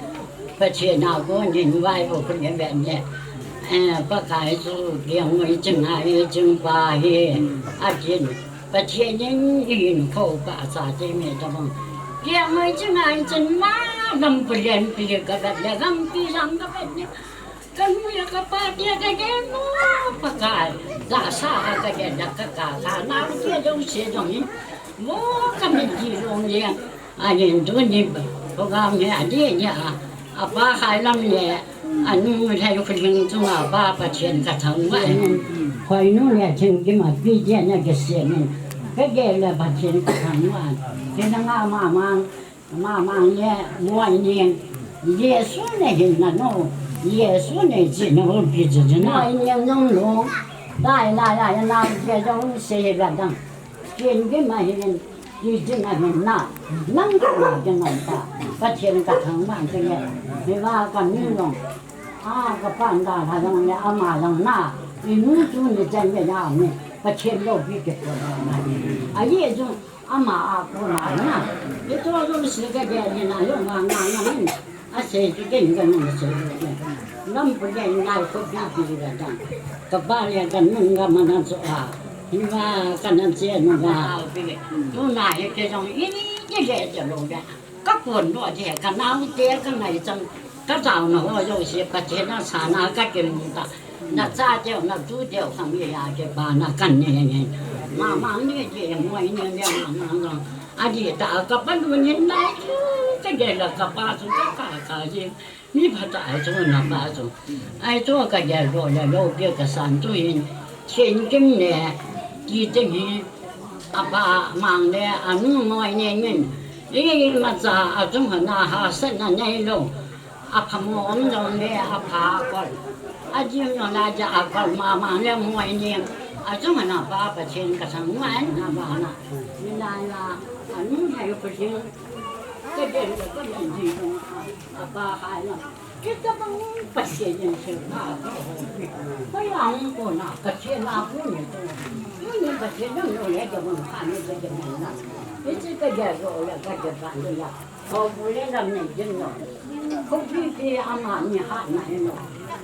Pathen a konin vaibol khu le ven le. Eh, Pakai chu Kiangngoi ching hai ching pa hi. Atin. Pathen in i hinkho pa cha te me tabang. Kiangngoi ching hai ching ma lampu len pi ka vet le lampi lang ka vet le. Ka nu le ka pa te ka ge mo Pakai. Za sa ka ge da ka ka ka na ke jong se jong ni. Mo ka me ji long le. Ahin tuni program hi adih nia, apa khai lam le, anu lhai khuling chunga Pa Pathen ka thangvah in, Khoinu le Thingkim a pi dia na kisian in, ka gel le Pathen ka thangvah in, kei nanga Mamang, Mamang le Moining, Jesu ne hin na no, Jesu ne chi na ho pi chu chu na. Moining nung nung, dai la la na je jong se la dang. Thingkim a hin, Kijing a hin na, nang ka na jing nang ta, Pathen ka thangvah jing e, hiva ka mi long, a ka pan da ha long le ama long na, i nu chu ni chen le ya mi, Pathen loupi kipon na, ahi jong ama a ko na na, i to jong si ka ge ni na jong nga nga nga ni. Asei chu ken ka nung asei chu ken. Lampu le nai ko pi pi le dang. Ka pa le ka nung ka mana chu a. Hiva ka nan che nung ka. Tuna hi ke jong i ni ke le che lo le. Ka kon lo che ka nau te ka ngai chang. Ka jao na ho jouse Pathen a sa na ka ke mu ta. Na cha teu, na tu teu, khang ye ya ke pa na kan ne ne. Mamang ne ke, Moining ne, Mamang ne. Adih ta ka pa lu nin lai chu, ka gel la ka pa chu, ka ka ka ye. Mi pha ta ai chu na pa chu. Ai chu ka gel lo le lo pe ka san tu hin. Thingkim ne, Kijing hi. Apa Mang le, anu Moining in. I ma cha a chu na ha sa na nei lo. Aphamo um jong le, apha akol. Ajim jong le, aja akol, Mamang le Moining. Achunga na Pa Pathen ka thangvah in na bana. Nilai a, anu lhai khuling. Ka den ka ka den ji jong a, apa khai na. Kita bang Pathen in se na ka ho. Ka yang ko na, ka che na ko ni to. Ni Pathen jong le ka bang kha ni ka den na. Ni che ka ja ro le ka ja ba ni ya. Khopi le lam nei jing lo. Khopi pi ama ni hat na hi lo.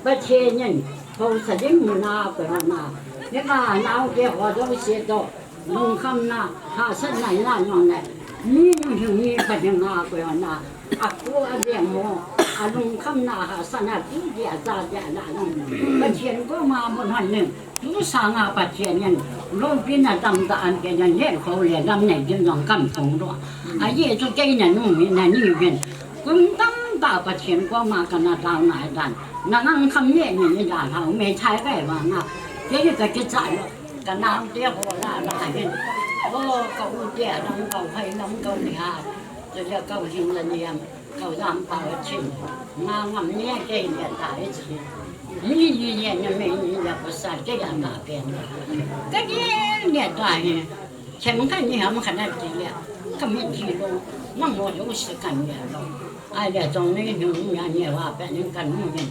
Pathen in, hausa ding muna ko na. Ni ma nau ke ho jouse to. Lungkham na, hahsatna ina nong le. Mi nu hi mi pa ding a ko na. A ko a ding mo. A lungkham na hahsatna tu dia cha dia na nong. Pathen koma mun hon ning. Tu sanga Pathen in, loupina tamtah ahin pe in, netkhoh le lam nei ding jong kahin phong doh. Ajeh chu kei na nu mi na ni uvin. Kum tamtah Pathen koma kana taona ahi tan. Na ngang kham ne ni ni dalhau meithai kai vanga. Kei ka kicha lo. Ka naote ho la la hin. Ho ka u te lam ka u hai lam ka u ni ha. Chu le ka u hing la ni am. Kau lam pau chin, ma ngam ne kei ne ta e chi. Ni ni ne ne me ni ya ko sa ke ya ma pen. Ka ne ne ta he. Chem ka ni ham ka na ti ya. Ka mi ti lo. Ma mo yo si ka ne lo. Ai le jong ni nu ya ne wa pe ni ka nu ni.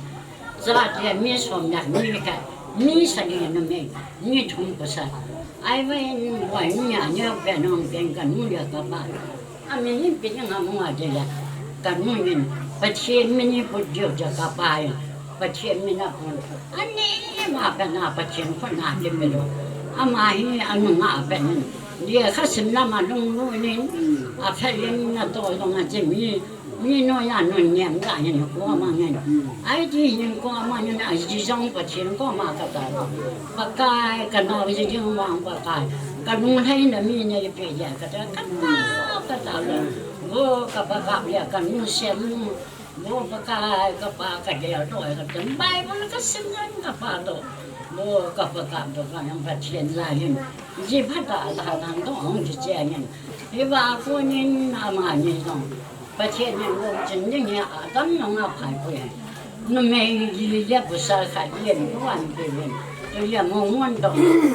Sa ti mi som ya ni ka. Mi sa ni na me. Ni thum ko sa. Ai we ni wa ni ya ne pe no pen ka nu ya ka ba. Amin in pi ding ham nga de le. Ka nu in Pathen min i put diu ja ka pa in. Pathen min a pun. Ani ma ka na Pathen khut na ke pe lo. Ama hi anu nga pe nin. Lekha sim lam a lunglut nin. A phelin na to dong a che mi. Mi noiya nun nem da hin ko ma ngen. Ai ti hin ko ma ngen a ji jong Pathen ko ma ka ta. Pakai ka nau ji jong ma Pakai. Ka lunglhaina mi nei pe ja ka ta. Ka ta, ka ta lo. Vo ka pa kap le ka nu sem. Vo Pakai ka pa ka gel to ka tem Bible ka sim ngen ka pa to. Vo ka pa kap to ka nang Pathen la hin. Ji phat a la nang to ong ji che ngen. Hi va ko nin ama ni jong. Pathen in lungchin ding hi a tam nang a phai poi. Numei li le pasal khat len ko an pe ven. To ya mo mon to.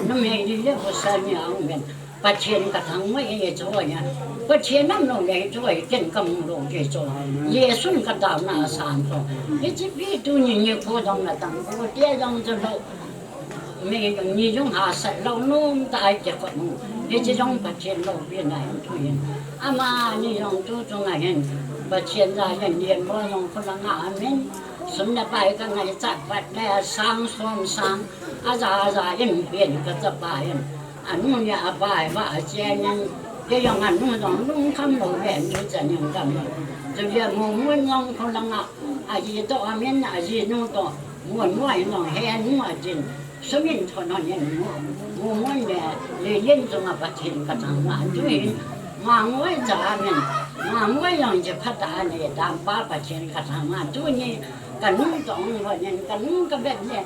Numei li le pasal ni ang ven. Pathen ka thangvah e chu ya. Pathen nam lo le chu ken ka mu lo ke chu. Jesun ka taona asan chu. Hiche pi tuni nikho dong na tang ko te dong chu lo. Mi, mi jong hahsat lou nom tah a i kikoi u. Hiche jong Pathen loupina ahin tu hin. Amani jong tu chunga hin Pathen ja hin lien bol jong khula nga amin. Sum le pai ka ngaichat pat le sang som sang. Aja aja in pen ka chapa hin. Anu le apa hi va a cheng in. Kei jong anu jong lungkham lou ve, anu chan jong kham lou. Chule Mumun jong khula nga. Aji toh amin, ajinu toh. Mun mo in jong he nu a jin. Sumin thon hon in mu. Mu mun le, le yin jong a Pathen ka thangvah. Tu hin, Mangoi cha min. Mangoi jong je phat a ne, dam pa Pathen ka thangvah. Tuni, ka nu tong hon in, ka nu ka bet le.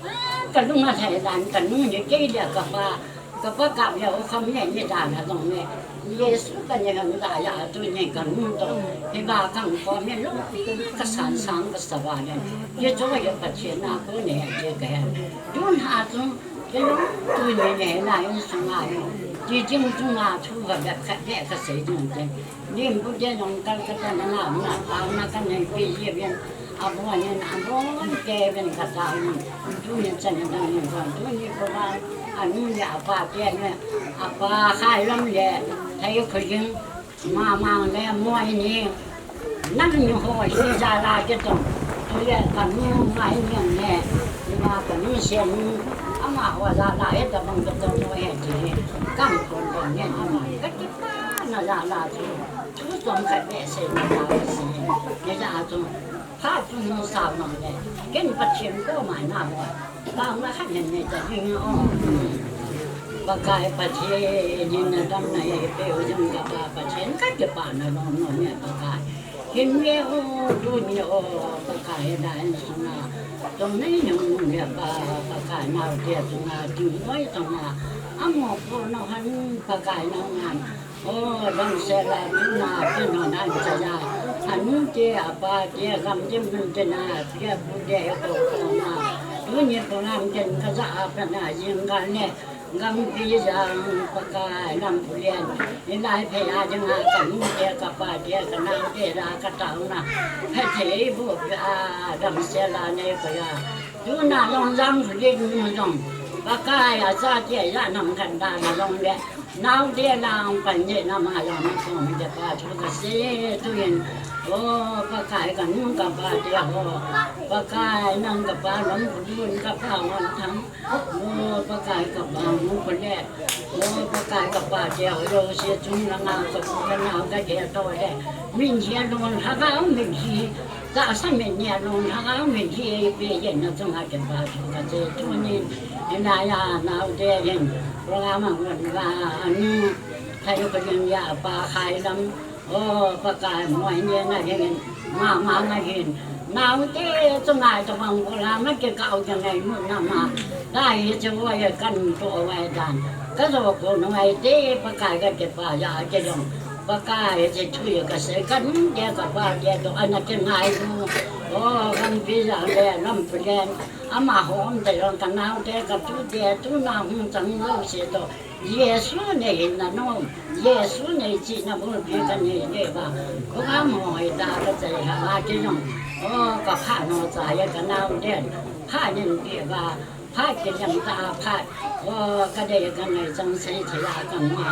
Ah, ka lung a thai dan, ka nu ni kei le ka pa. Ka pa kap le, o kham le, ni dan ha jong le. Jesu ka ni hang da ya tu ni ka nu to. Hi ba kang ko mi lu pi ka san sang ka sa ba le. Ye jo ye Pathen a ko ne ye ka he. Dun ha chu ke lu tu ni ne la in sung a ye. Ji jing tu nga thu ga ga ka de ka sei jing te. Nim bu de nong kal ka ta na na na ta na ka ne pi ye bien. A bu ne a bu ke bien ka ta ni. Tu ni chan ni dang ni ko. Tu ni ko ba. Anu le apa te ne. Apa khai lam le. Thai ko jing. Mamang le moi ni. Nang ni ho hi ja la ke tong. Tu le ka nu ngai ni ne. Ni ma ka nu se ni. Ama ho ja la he ta bang ka tong mo he ti. Kam kon kon ne ama. Ka ti pa na ja la tu. Tu tong ka be se na ja la si. Ne ja tu. Pha tu nu sa ma le. Ken Pathen ko ma na mo. Bang la khat nen nei ta ding o. Pakai Pathen, hin na dam na ye pe u jong ka pa Pathen ka ke pa na long no ne Pakai. Hin ye o, tu ni o, Pakai da en sung a. Tong nei nung nung ye pa, Pakai nau te sung a, tu noi tong a. Amo ko no han Pakai nau ngan. O, damsel a tuna, tuna nan cha ya. Anu te, apa te, gam te, mun te na, pia pu te, ko, ko na. Tuni program ten ka ja a pa na, jing ka ne. Gam pi jang Pakai, gam pu lian. Ni lai phe a jang a, ka nu te, ka pa te, ka nau te, la ka tau na. Phe te bu a, damsel a ne ko ya. Tuna long jang pu lian nu long. Pakai a cha te, ya nam kan da na long le. Nau te lang pan je na ma ya ma ko mi te pa chu ka se tu yin. O Pakai ka nu ka pa te ho. Pakai nang ka pa long ku dun ka pa wan thang. O Pakai ka pa mu ku le. O Pakai ka pa te ho yo se chung na nga ka pu ka nau ka ke to le. Min je lon ha ga min ji. Ka sa min je lon ha ga min ji pe ye na chung ha ke pa chu ka se tu ni. Ina ya nau te yin. Program a ngun ga anu. Thai ko yin ya pa khai lam. O, Pakai, moi ni na hin, ma, ma na hin. Nau te, chu ngai to bang ko la, ma ke kau ke ngai mu na ma. Dai hi chu wa ye kan to wa dan. Ka zo ko no ai te, Pakai ka ke pa ya ke jong. Pakai che chu ye ka se kan ke ka pa ke to ana ke ngai mu. O, kan pi ya le, nam pu le. Ama hom te jong ka nau te, ka tu te, tu na hung chang lo se to. Jesu nei hin na nom, Jesu nei chihna bulpi ka nei le ba. Ko ka mo hoi ta ka chai ha la ke jong. O ka pha no cha ye ka nau den. Pha nin pi ba. Phat kilam ta phat. O, kadei kangai chang sei thei a kama.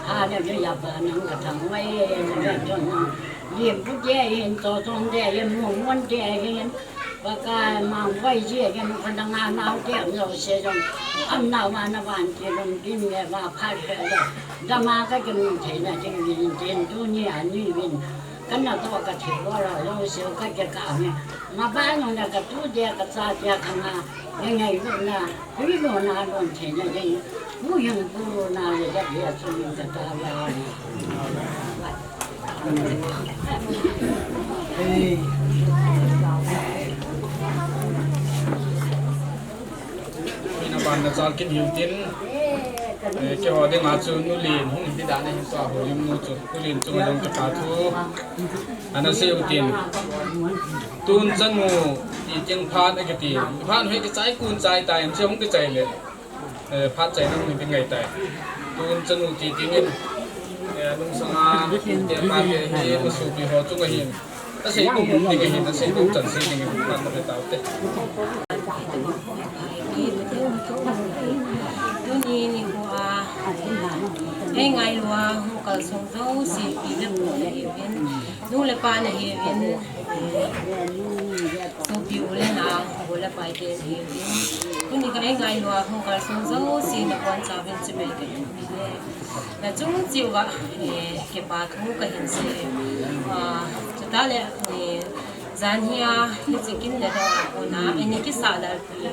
Hallelujah, pa nang kathang wai, na ve chon nang. Lim pu dia hin, to ton dia hin, mun mun dia hin. Pakai mang wai dia hin, ka dang a nau dia, no se jong. Am nau ma na van ti lum din le va phat he le. Dama ka jong thei na jing din, din tu ni a ni win. Kana to ka thei wa la, lo se ka ke ka me. Ma ba no na ka tu dia, ka cha dia, ka nga. Ngai ngai lo na. Ui lo na lon thei na ding, ui hung pu lo na le da dia chu min ka ta la. Ina ban na chal kin hiu tin, eh, keiho dinga chu nu len hung hi dan ahin tua ho lim nu chu, nu len chu ma dong ka ta thu. Ana sei u tin. Tun chanu ti teng phat a kiti. Phat hi kichai kun chai tai, am che hung kichai le. Eh, phat chai nang ni ngai tai. Tun chanu ti teng in. Eh, nung sanga, te pa te hi, ma sopi ho chunga hin. Asei ding um ding ahin, asei ding chan sei ding ahin, phat na pe tau te. Tuni nikho a, ei ngailu a, hung kalsong jouse, pi le pu nahiuvin, nu le pa nahiuvin, eh, sopi u le nao, u le pai te nahiuvin. Tuni kha ei ngailu a, hung kalsong jouse, nabonchauvin chibai kahin pe. Nachung cheh uva, eh, kipa thu kahin sei. Ah, chutah le, eh, Jan hi a, hiche kin le dong a kona, ani kisa lal pi.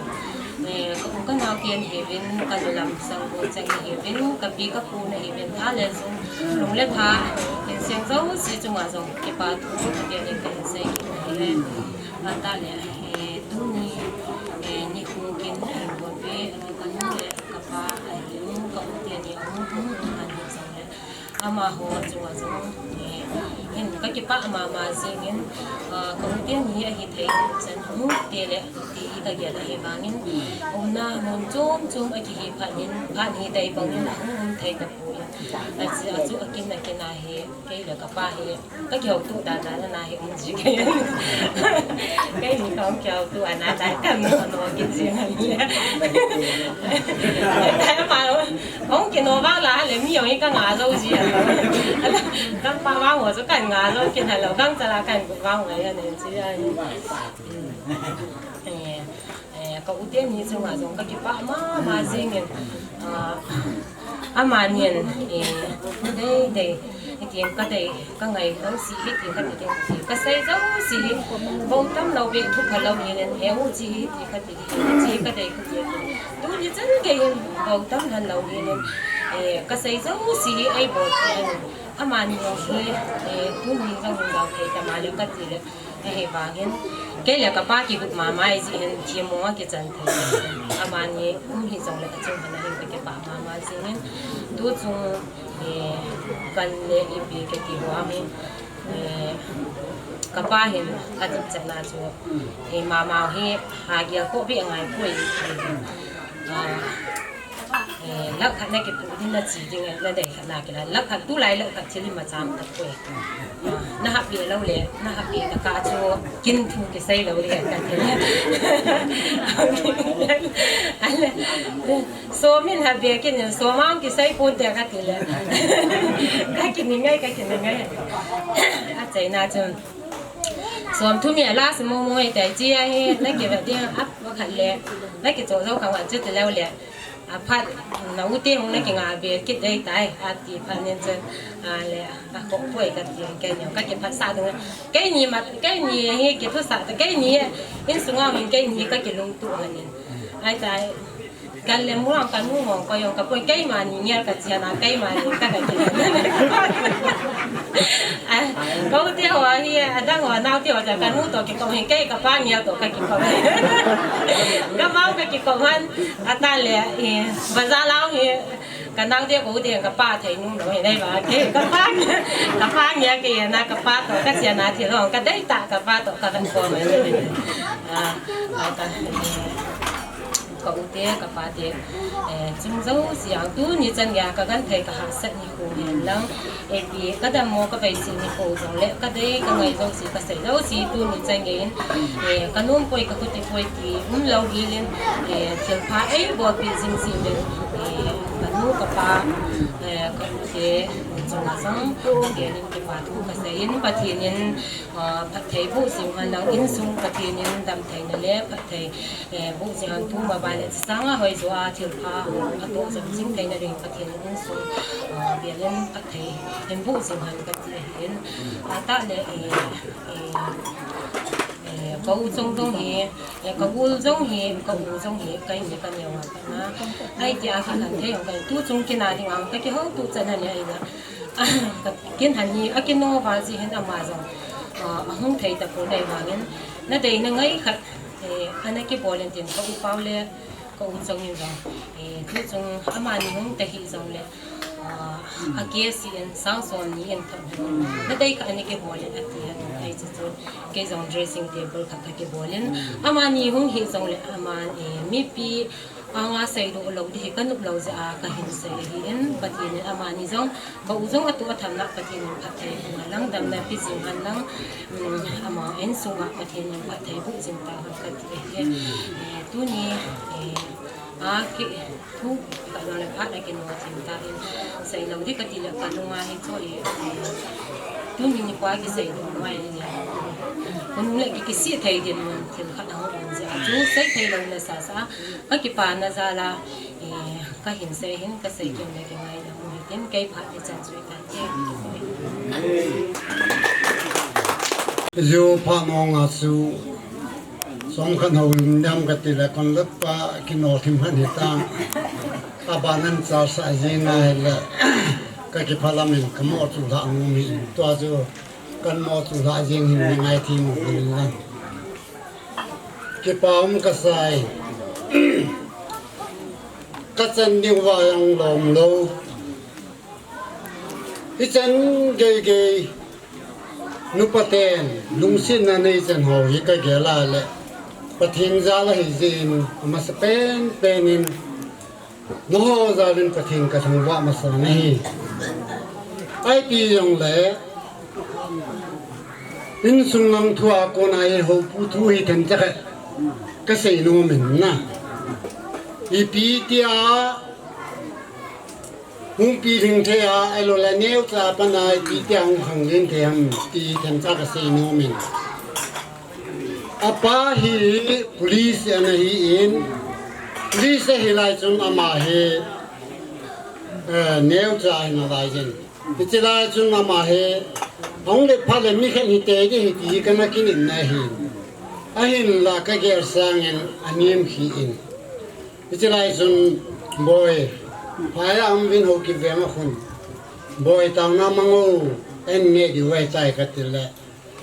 Eh, ka u ka nao ten hiuvin, ka nu lam sang ko chang hiuvin, ka pi ka pu nahiuvin, tha le jung, lung le tha, insung jouse chunga jong, kipa thu, ka tia le ka insei kit ahi. Atah le, eh, tuni, eh, nikho kin, eh, bol ve, ka nu le, ka pa, ahi, ka u te ni, aum, aum, ahi jong le. Amaho chunga jong, eh, hin ka kipah mama jingin, ah, ka u te ni ahi thei chan hung te le ti hi ka gel ahi vangin, umna mun chom chom a kihi phat in, phat hi dai bangin ahung um thei tapoi. Achu, achu akin akin ahi, kei le ka pa hi, ka kihouto dan dan a hi um ji kei. Kei ni ka hung kihouto ana dai kan no no kin ji na ni. Dai ma lo. Hung kino vang la le mi jong hi ka nga jou ji a. Ka pa vang ho chu kan nga jou kin ha lo, kang cha la kan gu vang ngai a nen ji a. Eh, eh, ka u te ni chunga jong ka kipah mama jingin, ah, amanin, eh, dei dei, hitin ka dei, ka ngai jouse hi, ti ka ti ding, ti ka sei jouse hi, bou tam lou ve, thu pha lou hi nen, he u chi hi, ti ka ti ding, chi ka dei ku ye. Tuni chan gei hin, bou tam lhan lou hi nen, eh, ka sei jouse hi, ei bol ti nen, amani jong hi, eh, tuni jong hin jao thei ta ma le ka ti le, Ahi vangin, kei le ka pa kigot mama jeh hin, themmo a kichan thei. Amani um hi jong le ka chung hina hin ka kipah mama jingin. Tu chung, eh, kan le ipi kiti vang hin, eh, ka pa hin a dipchetna chu, eh, mama hi ha gel ko be ngai poi. Ah, Eh, lakh khat na kipu ding na chi ding, eh, na dei khat na kila. Lakh khat tulai lakh khat thil ima cham tapoi. Ah, na hahpeh lou le, na hahpeh na ka chu kin thu kisei lou le ka ti le. Ale, som in hahpeh kin, som a kisei pon te ka ti le. Ka kini ngai, ka kini ngai. Achaina chu. Som thum hi a last mo mo hi tai chi ahi, na kive ding a, a khat le, na kicho jou kha wan chu ti leu le. Aphat, na u te hung na kinga ve kit dei tai, ati phat nin chun, a le, a kho poi ka ti, kei ni, ka kiphatsah ding. Kei ni ma, kei ni hi kithusah ta, kei ni, insung a hin kei ni ka kilungtup ahi. Ai tai, kan le muang ka nu hong ko jong ka poi, keima ni ngel ka chian a, keima ni ka ka ki. A, ka u te ho hi, a dang ho, nau te ho, ka nu to kikop hi, kei ka pa ngel to ka kikop. Ka mau ka kikop han, a ta le, eh, bazar lau hi, ka nau te ko u te ka pa thei nu lo hi nei ba, kei ka pa ngel, ka pa ngel kei na ka pa to, ka chian a thi lo, ka dei ta ka pa to, ka ka ko mai. A, a ka. Ka u te, ka pa te, eh, chung jouse a, tuni chan geiya ka genthei ka hahsat nikho hen lang, eh, ipi ka dammo ka beisei nikho jongle, ka dei ka ngai jouse, ka sei jouse, tuni chan geiyin, eh, ka nom poi, ka khuti poi ti umlou hel in, eh, thilpha eibolpeh jing jing in, eh, ka nu ka pa, eh, ka u te chunga jong, ka gelin kipa thu ka sei in, Pathen in, ah, phatthei boh jing hen lang, insung Pathen in damtheina le phatthei, eh, boh jing hen, tu ma ban le chang a hoijo a thilpha, phatah jong jing theina ding Pathen in insung, ah, gelin phatthei hin boh jing hen kati ahin. Atah le, eh, eh, eh, ka u chung jong hi, eh, ka u jong hi, ka u jong hi, ka in le ka neo a kana. Ahi tia ka genthei jong ka, tu chung kina ding a ka kihouto chan ahi na. Ka kin han hi, a kino va ji hin ama jong, ah, ahung thei tapon ahi vangin, na dei na ngai khat, eh, ana kibol in tin ka u Pau le ka u Chong in jong, eh, tu chung amani hung ta hih jongle, ah, a case in sang som ni in thot hin, na dei khat ana kibol in ati hin, ahi chu chu kei jong dressing table khat ka kibol in, amani hung hih jongle ama, eh, mipi anga seidoh lou ding hi ka nop lou jeh a ka hin sei ahin, Pathen in amani jong, ka u jong atoh a thamna Pathen in phatthei boh hen lang, damna pe jing hen lang, um, ama insunga Pathen in phatthei boh jing tahen kati ahi. Eh, tuni, eh, a ki thu ka jong le phat a kino jing tan, sei lou ding kati le ka lunga hi cho e, eh, tuni nikho a kisei ding ngai le, khonung le ki kisih thei ding mun thil khat ahung um jeh a chu sei thei louna sasa, ka kipana jal a, eh, ka hin sei hin, ka sei kit le kingaidam u hitin, kei phat ichan chu itan e. Ju pha nong a chu, som khat houlim diam kati le, kon lut pa kino thim khat hita. Aban an chal sa jing ahile, ka kiphalam in ka mo chu la ngu mi in. Tua chu kan mo chu la jing hin ni ngai thi mu hin la. Kipa um ka sai. Ka chan ding va jong lom lou. Hichan gei gei, nupa ten lungsetna nei chan ho hi ka gel a le, Pathen jal ahi jeh in, amasa pen pen in, nangho jal in Pathen ka thangvah masa nahi. Ipi jong le, insung lang thu a kon a hi houpu thu hi themcha khat ka sei nom in na. Ipi tia, hung pi ding thei a, ahilou le neocha pan a ipi tia hung khang ding thei ham ti themcha ka sei nom in. Apa hi police ana hi in, police ahi lai chun ama hi, eh, neocha ahi nalai jin. Hiche lai chun ama hi, ahung let phat le mi khat hi te ding ahi ti kana kinepna ahi. Ahinla ka gel sang in anem khi in. Hiche lai chun, Boi, phai a um vin, hou kit veng a khun. Boi, taona mang o, an neh diu ahitai ka ti le,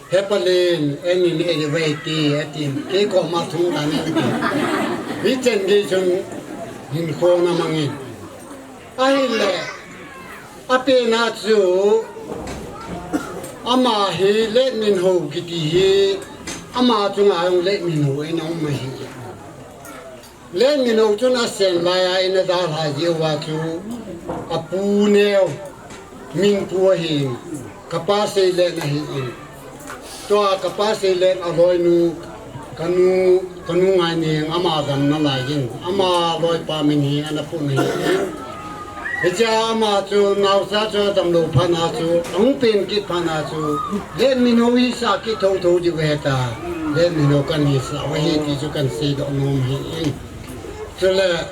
He Palen, an neh diu ahi ti, a tin. Kei koma thum dan in a ti. Hichan gei chun hinkho ana mang in. Ahile, apen a chu, ama hi Letminho kiti hi, ama chunga jong Letminho in a um ahi. Letminho chun asen lai a in a dalha jeh uva chu, apu neo, Minpu ahin, ka pa Seilen ahin. Tua ka pa Seilen a loinu, ka nu, ka nu Ngaineng ama dam nalai in, ama loipa min hi ana pun ahi. Hichea ama chu, naocha chu adamlou phat na chu, ahung pen kit phat na chu, Letminho hisah kit thotho diu ahi ta, Letminho kan hisah u ahi ti chu kan seidoh nom ahi in. Chule,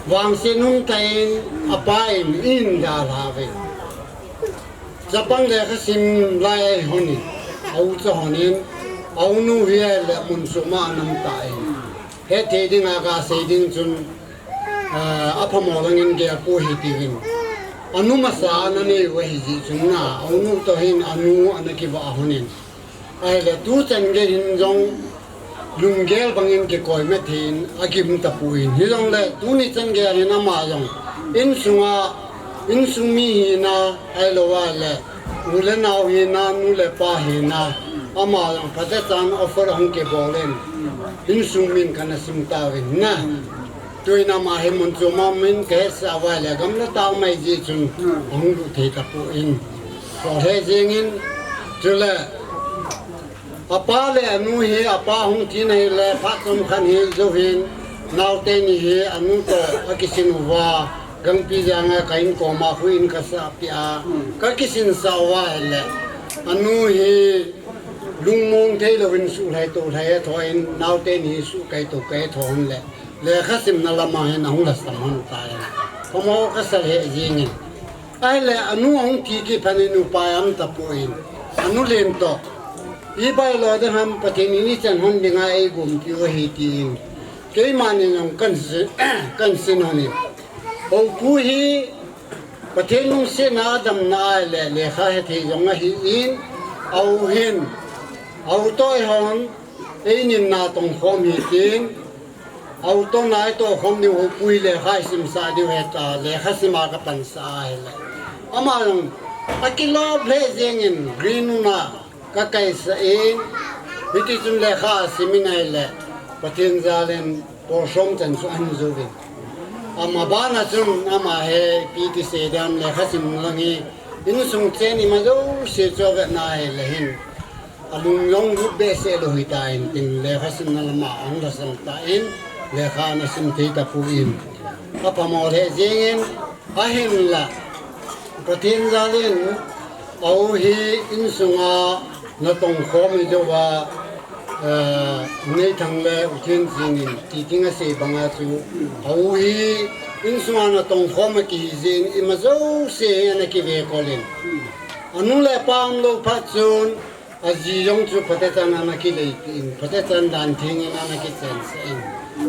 vangset nung tah in, apa in, in dalha uvin. Chapang lekha sim lai a hon in, a ucha hon in, a unu hi ahile mun sum a ana um tan. Hetthei dinga kasei ding chun, ah, aphamo langin gel pou hite uvin. Anu masa ana nei u ahi jeh chun na, a unu toh hin anu ana kivah hon in. Ahile tuchan gei hin jong lunggel bangin kikoi methei in agim tapon. Hijongle tuni chan gei hin ama jong insunga, insung mi hina, ahilou le u le nao hina, nu le pa hina, ama jong phatechan offer ahung kibol in, insung min kana sim tauvin na. Tuin ama hi mun chu ma min ke sa vai le gam la tau mai ji chun hung lu thei ta pu in. Ko he jing in chule apa le anu hi apa hung thi na hi le phat chom khan hi jo hin naute ni hi anu to a kisin uva gangpi janga ka in koma khu in ka sa pi a ka kisin sa uva le anu hi lungmong thei lo in su lai to lai tho in naute ni su kai to kai tho hon le. Lekha simna lama hin ahung la sam hon ta e. Komo ka sal he jing in. Ai le anu ahung thi ki phan in upa am ta pu in. Anu len to. I bai lo de ham Pathen in i chan hon dinga ei gum pi o hi ti in. Keima ni nong kan si kan sin hon in. Ho pu hi Pathen nung se na dam na ai le lekha he thei jong ahi in. Au hin. Au to e hon. Ei nin na tong khom hi tin. Auto nai to khom diu hu pui lekha sim sa diu he ta lekha sima ka pan sa a he le. Ama jong a kilop le jing in green na ka kai sa in. Hiti chun lekha sim in ai le. Pathen jal in por som chan su an ju vin. Ama bana chun ama he pi ti se dam lekha sim lang hi. In sung chen i ma jo se cho ve na he le hin. A lung long lut behseh lou hita in tin lekha simna lama ahung la sam ta in lekha ana sim thei ta pu in a pamo le jing in ahin la Pathen jal in au hi insunga na tong khom i jo va nei thang le u thin jing in ti ting a sei banga chu au hi insunga na tong khom a ki jing i ma jo se ana ki ve kolin anu le pa um lo phat chun A ji jong chu phatechan ana kileipi in, phatechan dan theng in ana kichen sa in.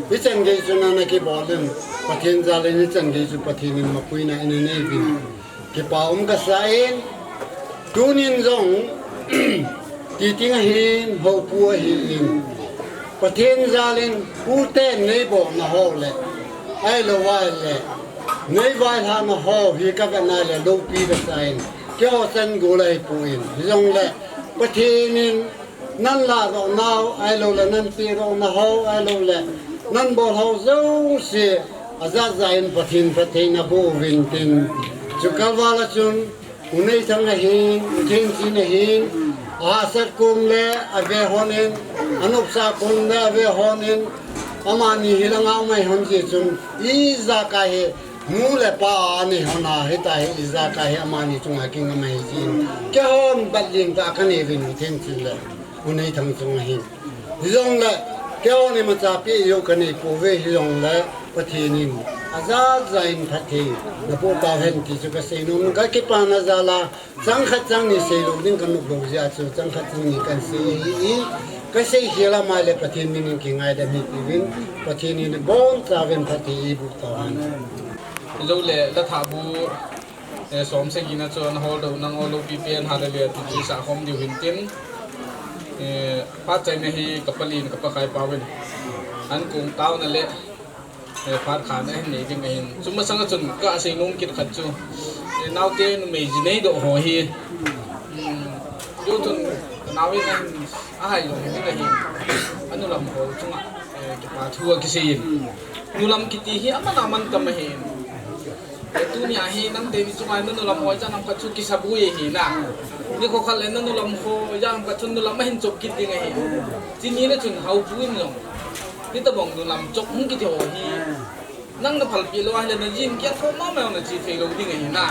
Hichan gei chun ana kibol in, Pathen jal in hichan gei chu Pathen in mapuina in anei vin. Kipa um kasa in, tunin jong, titing ahin, hopu ahin. Pathen jal in, pute neibolna ho le, ahilou vai le, nei vailhahna ho hi kavetna le, loupi kasa in. Keiho chan gol ahipoi, hijongle Pathen in nan ladoh nau, ahilouleh nan pedoh nau, ahilouleh nan bol hou jouse, ajat jat in Pathen phattheina boh uvin tin. Chukalval a chun, U Neithang ahin, U Thenchin ahin, ahahsat kom le ave hon in, anopsah kom le ave hon in, amani hi la ngau mai hon jeh chun, ijakai hi, Nu le pa anei hon a, hitia hi ijakai hi amani chunga kingam ahi jin. Keihon bat lentah kanei uvin U Thenchin le U Neithang chunga hin. Hijongle, keihon imacha peh jou kanei pouve hijongle, Pathen in ajat jat in phatthei naboh tauhen ti chu kasei nom, kakipana jal a, Chang khat chang ni seilou ding kanop lou jeh a chu, chang khat chang ni kahin sei ahi, kasei khel a mai le Pathen min in kingaidam hih uvin, Pathen in abonchauvin phatthei eiboh tauhen. Jou le la thah bu, eh, som sagi na chu ana holdoh nang o loupi pen hallelujah ti chu sa khom diu hin tin, eh, phat chaina hi ka palen ka pakai pau in, an kong taona le Eh, phat khat na hin nei ding ahin. Chu masang a chun kasei nom kit khat chu. Eh, naote numei ji neidoh ho hi. Hmm, chu chun naote in ahin ahai jong ding ahin. Anu lam ho chunga, eh, kipa thu akisei in. Nu lam kiti hi aman aman tam ahin. Eh, tunia hi nangte ni chunga nanu lam ho ijat ham khat chu kisaboi ahi na. Nikho khat le nanu lam ho ijat ham khat chun nu lam ahin chop kit ding ahin. Chuni le chun hopu in jong. Hitabang nu lam chop hung kiti ho hi. Nang na phalpi lou ahile na jin kiang kho mama na chi thei lou ding ahi na.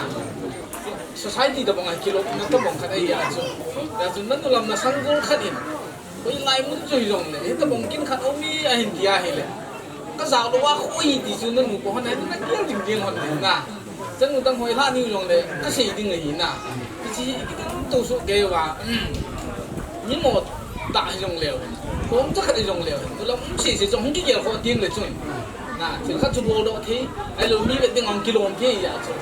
Society tabang a kilopna tabang khat ahi a chu. Hijeh chun nanu lam na sanggol khat in. Hoilai mun chu hijongle. Hitabang kin khat um hi ahin ti ahile. Ka jao lou a kho hi ti chu nanu ko hon na gel ding ding hon na. Chanu dang hoilha ni jongle. Ka sei ding ahi na. Hichi hi kidang tou soh kei uva. Ni mo ta hijongle. Kom cha khat hijongle. Nu lam um sese jong hung kigel kho ding le chun. Na, thil khat chu boldoh thei, ahilou mi vet ding ahung kilom thei ahi a chu.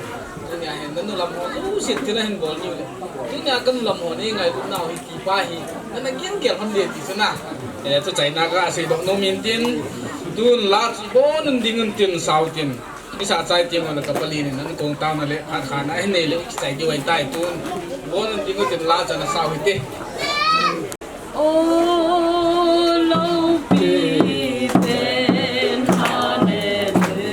Tunia hin, nanu lam ho, jouse thil ahin bol niu le. Tunia kanu lam ho, nei ngailut nau hi, ti pa hi, nana gel gel hon le ti chu na. Eh, chu chaina kasei doh nom in tin, tun la chu bon un ding un tin, sao tin. Isa chai tiang un ka palen in, an kong taona le, phat khat na, ahin nei le, kichai diu ahi tai tun. Bon un ding un tin, la chu ana sao hite. O loupi pen ha le le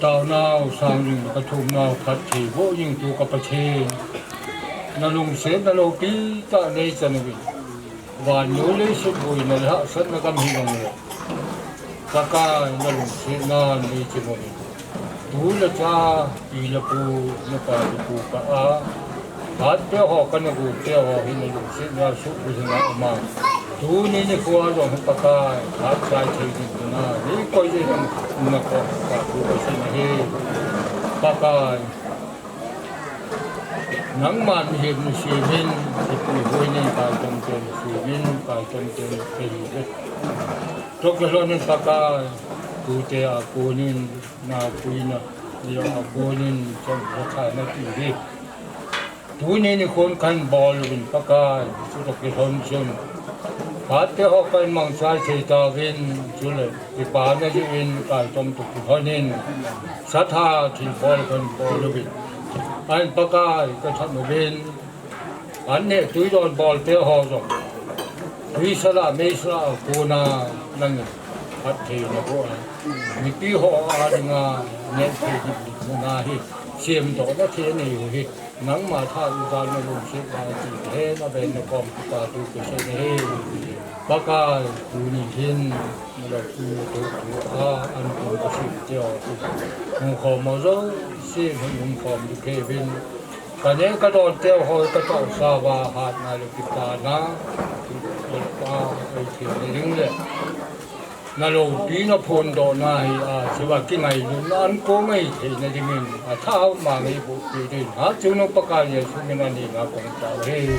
Taonau sang jing, ka thumnau phatthei boh jing tu ka Pathen. Na lungsetna loupi tah nei chan uvin. Vannoi leiset boina le hahsatna gam hi jong le, Pakai na lungsetna nei chan uvin. Tu le cha, pi le pu, nupa le pu pa a, phat teho, ka na gu teho hi na lungsetna suhbulhing a um a. Tuni nikho jong hi Pakai, phat chai thei ding tina, nei koi jeh in na koma phat thu ka sei ahi. Pakai, nangman mihem na semin, thupui hoi nin kaitom ten na semin, kaitom ten na semin. Toh kilhonin Pakai, tute a konin, naopuina, ni a konin, chomkhat na ti hi. Tuni nikhon kahin bol uvin Pakai, chutoh kilhon chun, phat teho kahin mangchai thei tauvin, chule kipana jeh in kaitom toh kilhonin, satha thilbol kahin bol uvin. Ahin Pakai, ka that uvin, an neh tui don bol teho jong, tui sala, mei sala a kona nangin phatthei na boh a, mipi ho a dinga neh thei ding na hi, semdohna thei nei u hi. Nangma tha ijat na lungset lai ti he na ven na kom kipathu ka sei ahi. Pakai, tuni hin, na lou tu tu tu a, an kum ka sei teo tu. Hung khom mo jo, si hung hung khom di kevin. Ka neh ka don teho ka tao sa va hat na le kipana, kipa, ei thei na ding le. Na loupi na phondohna hi a, chua kingailutna an kong ei theina dingin, a tha ma ngei boh pi din. Ha, chungnung Pakai Jesu min a nina kong tao ahi.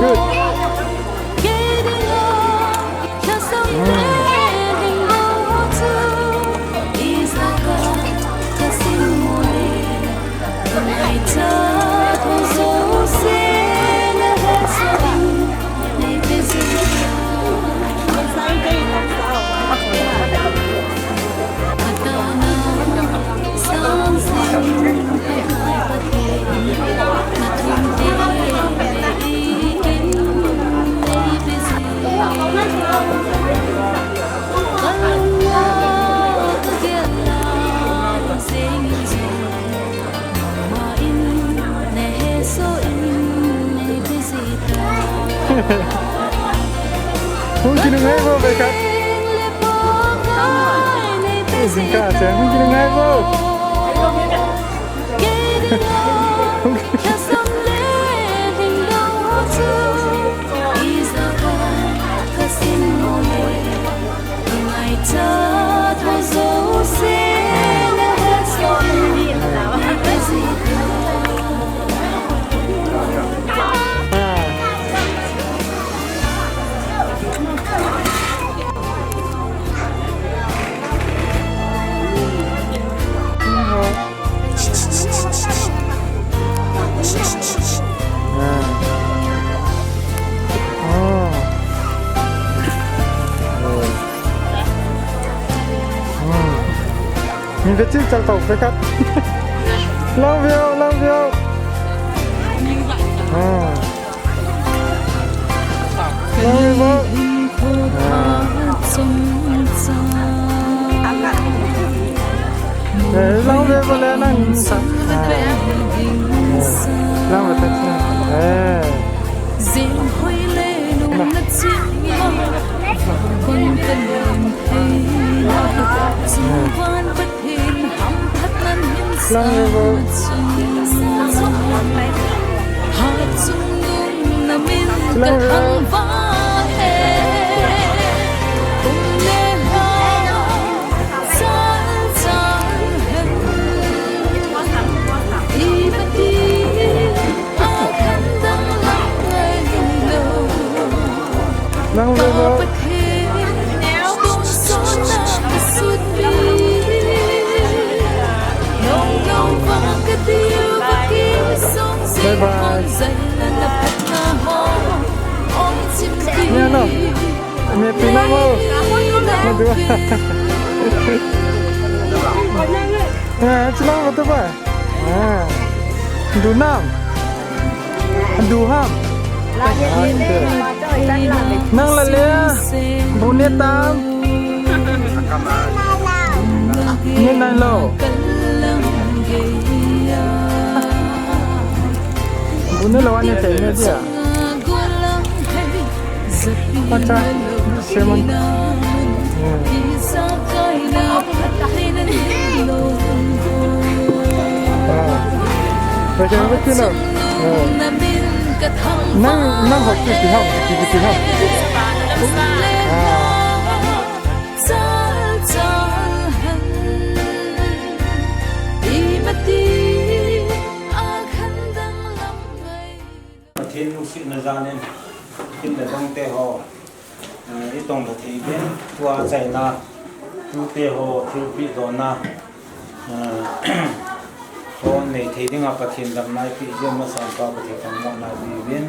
Good. Hung kinungai bou, Bekhat. Jingkah chang hung kinungai bou. Min ve chil chal tau, Bekhat. Lang ve o, lang ve o. Ah. Lang ve o. Ah. Eh, lang ve o le nang sa. Ah. Lang ve ta sa. Eh. Lang ve o. Lang ve o. Lang ve o. Bye bye. Ni ano? Ni pinang mo. Ni dua. Eh, chilang mo to ba? Ah. Dunam. Duham. Nang lale, bu ne tam. Ne nai lo. Bu ne lo ane te ne dia. Acha, seven. Hmm. Ah. Baca apa tu lah? Ah. Nang, nang hot tu sihat, tu sihat. Ah. Pathen lungsetna jal in, kin le dang te ho, eh, i tong le thei uvin, tua chaina, tute ho, thilpeh dohna, eh, ho nei thei dinga Pathen damna eipeh jeh a masang pa Pathen thangvahna ipe uvin.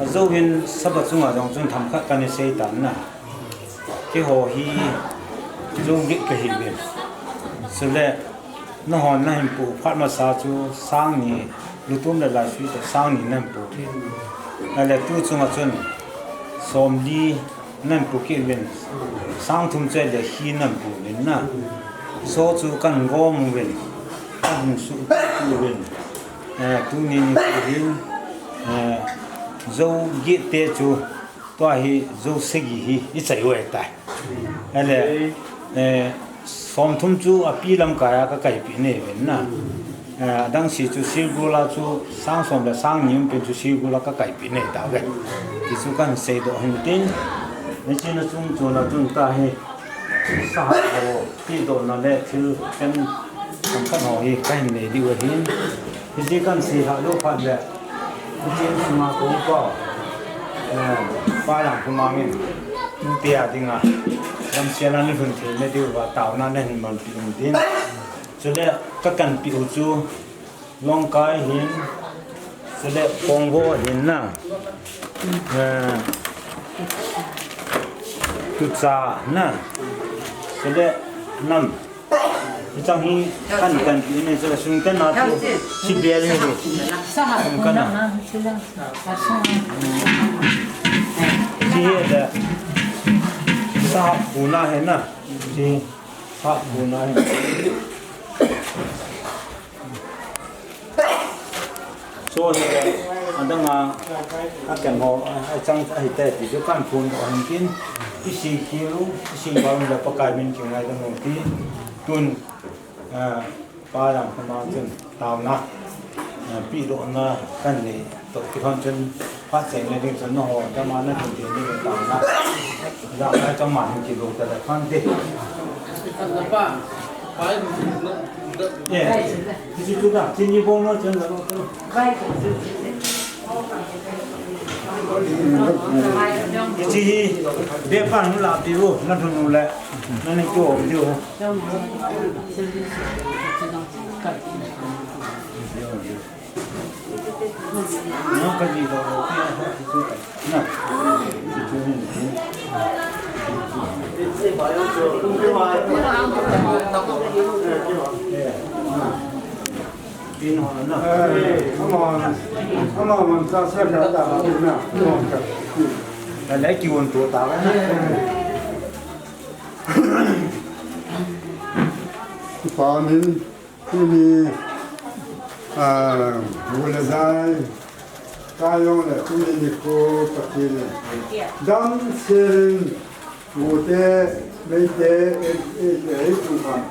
Ajouvin Sabbath chunga jong chun themkhat kana sei tan na. Keiho hi Joget kahi uvin. Chule, Nahon nahin pu phat masa chu sang ni, lutum le laisui toh sang ni nahin pu uvin. Ahile tu chunga chun somli nahin pu kit uvin. Sang thum chu ahile hi nahin pu uvin na. Hiche chu kahin gom uvin. Kahin suhpi uvin. Eh, tuni nikho hin, eh, Joget te chu Tua hi Joget hi i chai u ahitai. Ahile, eh, somthum chu api lamkai a ka kaipeh nei uvin na. Eh, adang se chu Sirgul a chu sang som le sang ni um pen chu Sirgul a ka kaipeh nei tauve. Ti chu kahin seidoh hin tin. Hiche na chung chon a chun tua hi Sahap ho, pehdohna le thil pen themkhat ho hi kahin nei diu ahin. Hiche kahin sei lhah lou phat le, hiche insunga ka upa, eh, Pa Jangkhomang in, nute a dinga, damsel a nalhun theina diuva taona nahin manpeh in tin. Chule kahin peh u chu, Longkai hin, chule Pongvo hin na. Eh, Tucha na. Chule Nam. Hicheng hi kahin, kahin peh in, chule sung tena chu, hiche bel hi. Sung kana. Hiche hi le. Sahap puna hi na. Hiche sahap puna hi. Chu Adang a, a ken ho, a chang a hite ti chu kan phun ho hin kin, i si kilu, i si balu le Pakai min kingaidam u ti, tun, a, Pa Lamkhama chun taona, a, pehdohna kan nei toh kilhon chun phat cheng le ding chun nangho dama na hin ti ding taona. Ja ka chang ma hin kilo ta da khan de. Kan na pa, pa in na, na. Ye. Ti chu da, chini bong no chun da lo. Hiche hi, be pan hung la pi u, na thun u le, na ni ko pi u. Na ka ni lo lo pi u, na. Kipa min, tuni, ah, bu le jai, ka jong le tuni nikho Pathen in damsel in, Tute, meite, ei, ei, ei, ei, tu khan,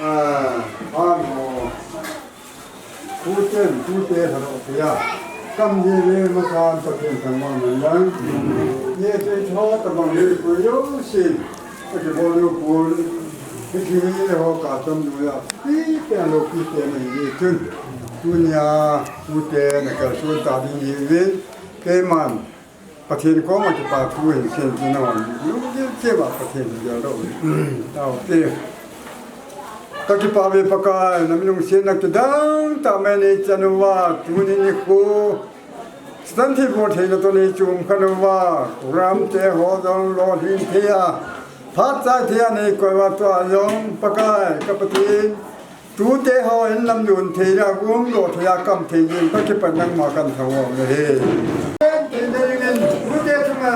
ah, phan ho. Tuten, tute, halo, tia. Kam ni le, ma khan, Pathen thangvah man lang. Ye, te, tho, ta, bang, le, ko, yo, si. Ake, bol, yo, ko, ki, ki, ho, ka, tam, yo, ya. Pi, te, lo, pi, te, ma, ye, tun. Tunia, tute, na, ka, su, ta, ding, ye, ye. Keiman. Pathen koma kipa thu hin seiyin tin, lungdei cheh uva Pathen jal doh. Taute. Ka kipa ve Pakai, na min lungsetna kidang tah mai nei chan uva, tuni nikho. Satan thilbol theina toh nei chom khen uva, program te ho jong lolhing thei a, phat chai thei a nei koi uva tua jong Pakai, ka Pathen. Tute ho in lam jon thei a, gom doh thei a, kam thei jing, ka kipan nangma kan thangvah u ahi. Tute chunga,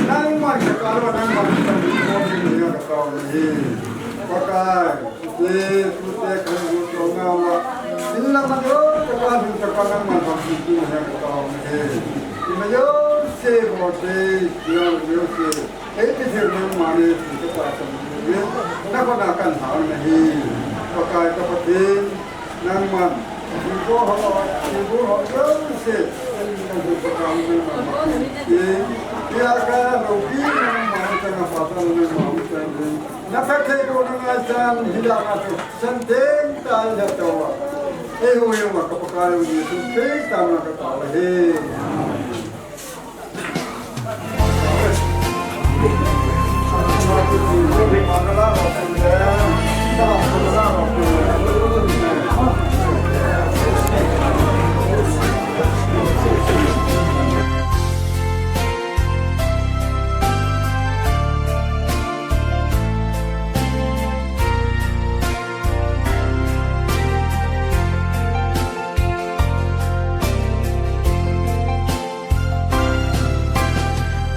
nangma ka kalo, nangma ka kalo, ka kalo ahi. Pakai, tute, tute kan jon thei ngam a. In lam a jon, ka kalo, ka kalo, nangma ka kalo ahi. Ima jon se, bo se, jon, jon se. Ei, Pathen nangma nei, ti ka ta sam ni, na khut a kan hal na hi. Pakai ka Pathen, nangman, ti ko ho, ti ko ho, jong se, kan hu Pakai nangman, ti, ti a ka lo pi nangman, ka na pa ta nangman, ka ni. Na phatthei boh na ngai chan, hi la na tu, chan teng ta hi la to. Ei hu hi ma ka Pakai u Jesu Christa na ka ta hi.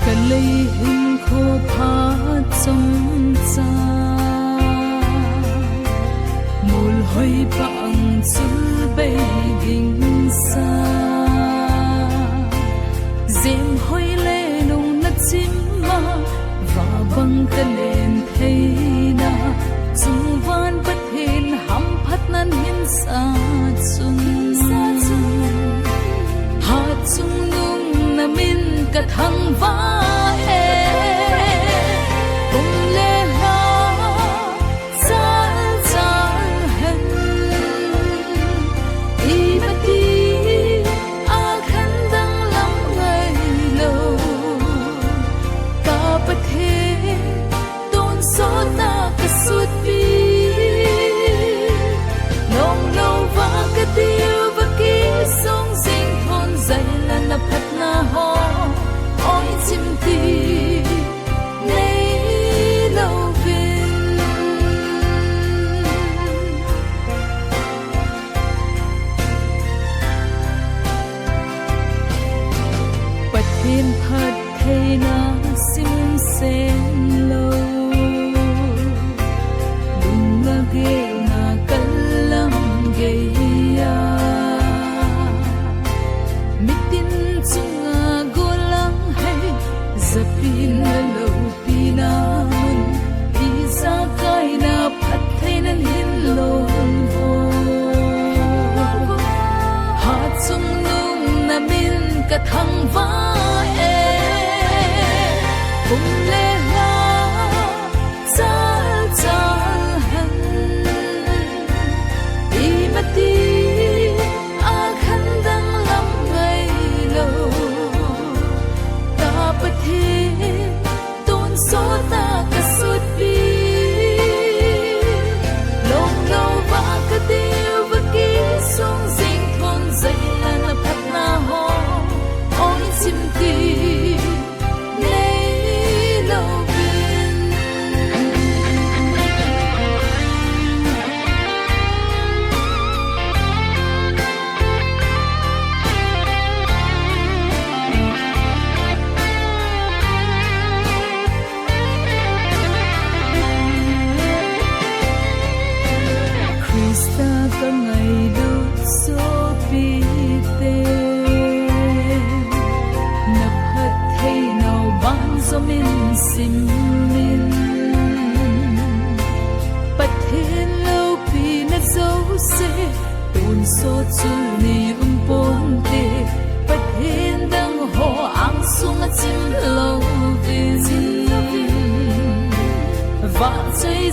Ka lei hinkho pha chomcha, mol hoi pang chul bei ding sa. Jem hoi le nung na chim ma, va bang ka len thei na, chungvan Pathen hamphatnan hin sa chun. Hat chungnung na min ka thangvah e. Kum le lha chal chal hen. I mati a khan danglam ngai lo. Ka Pathen tonsot na ka sutpi. Lom lom va ka tiu va kisong jing thon jai la na phatna ho. Oi chim ti nei lo vin. Pathen phat theina simsen lo, lungna gelna kallam geiya.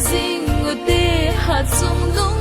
Jing ute, hat sung lung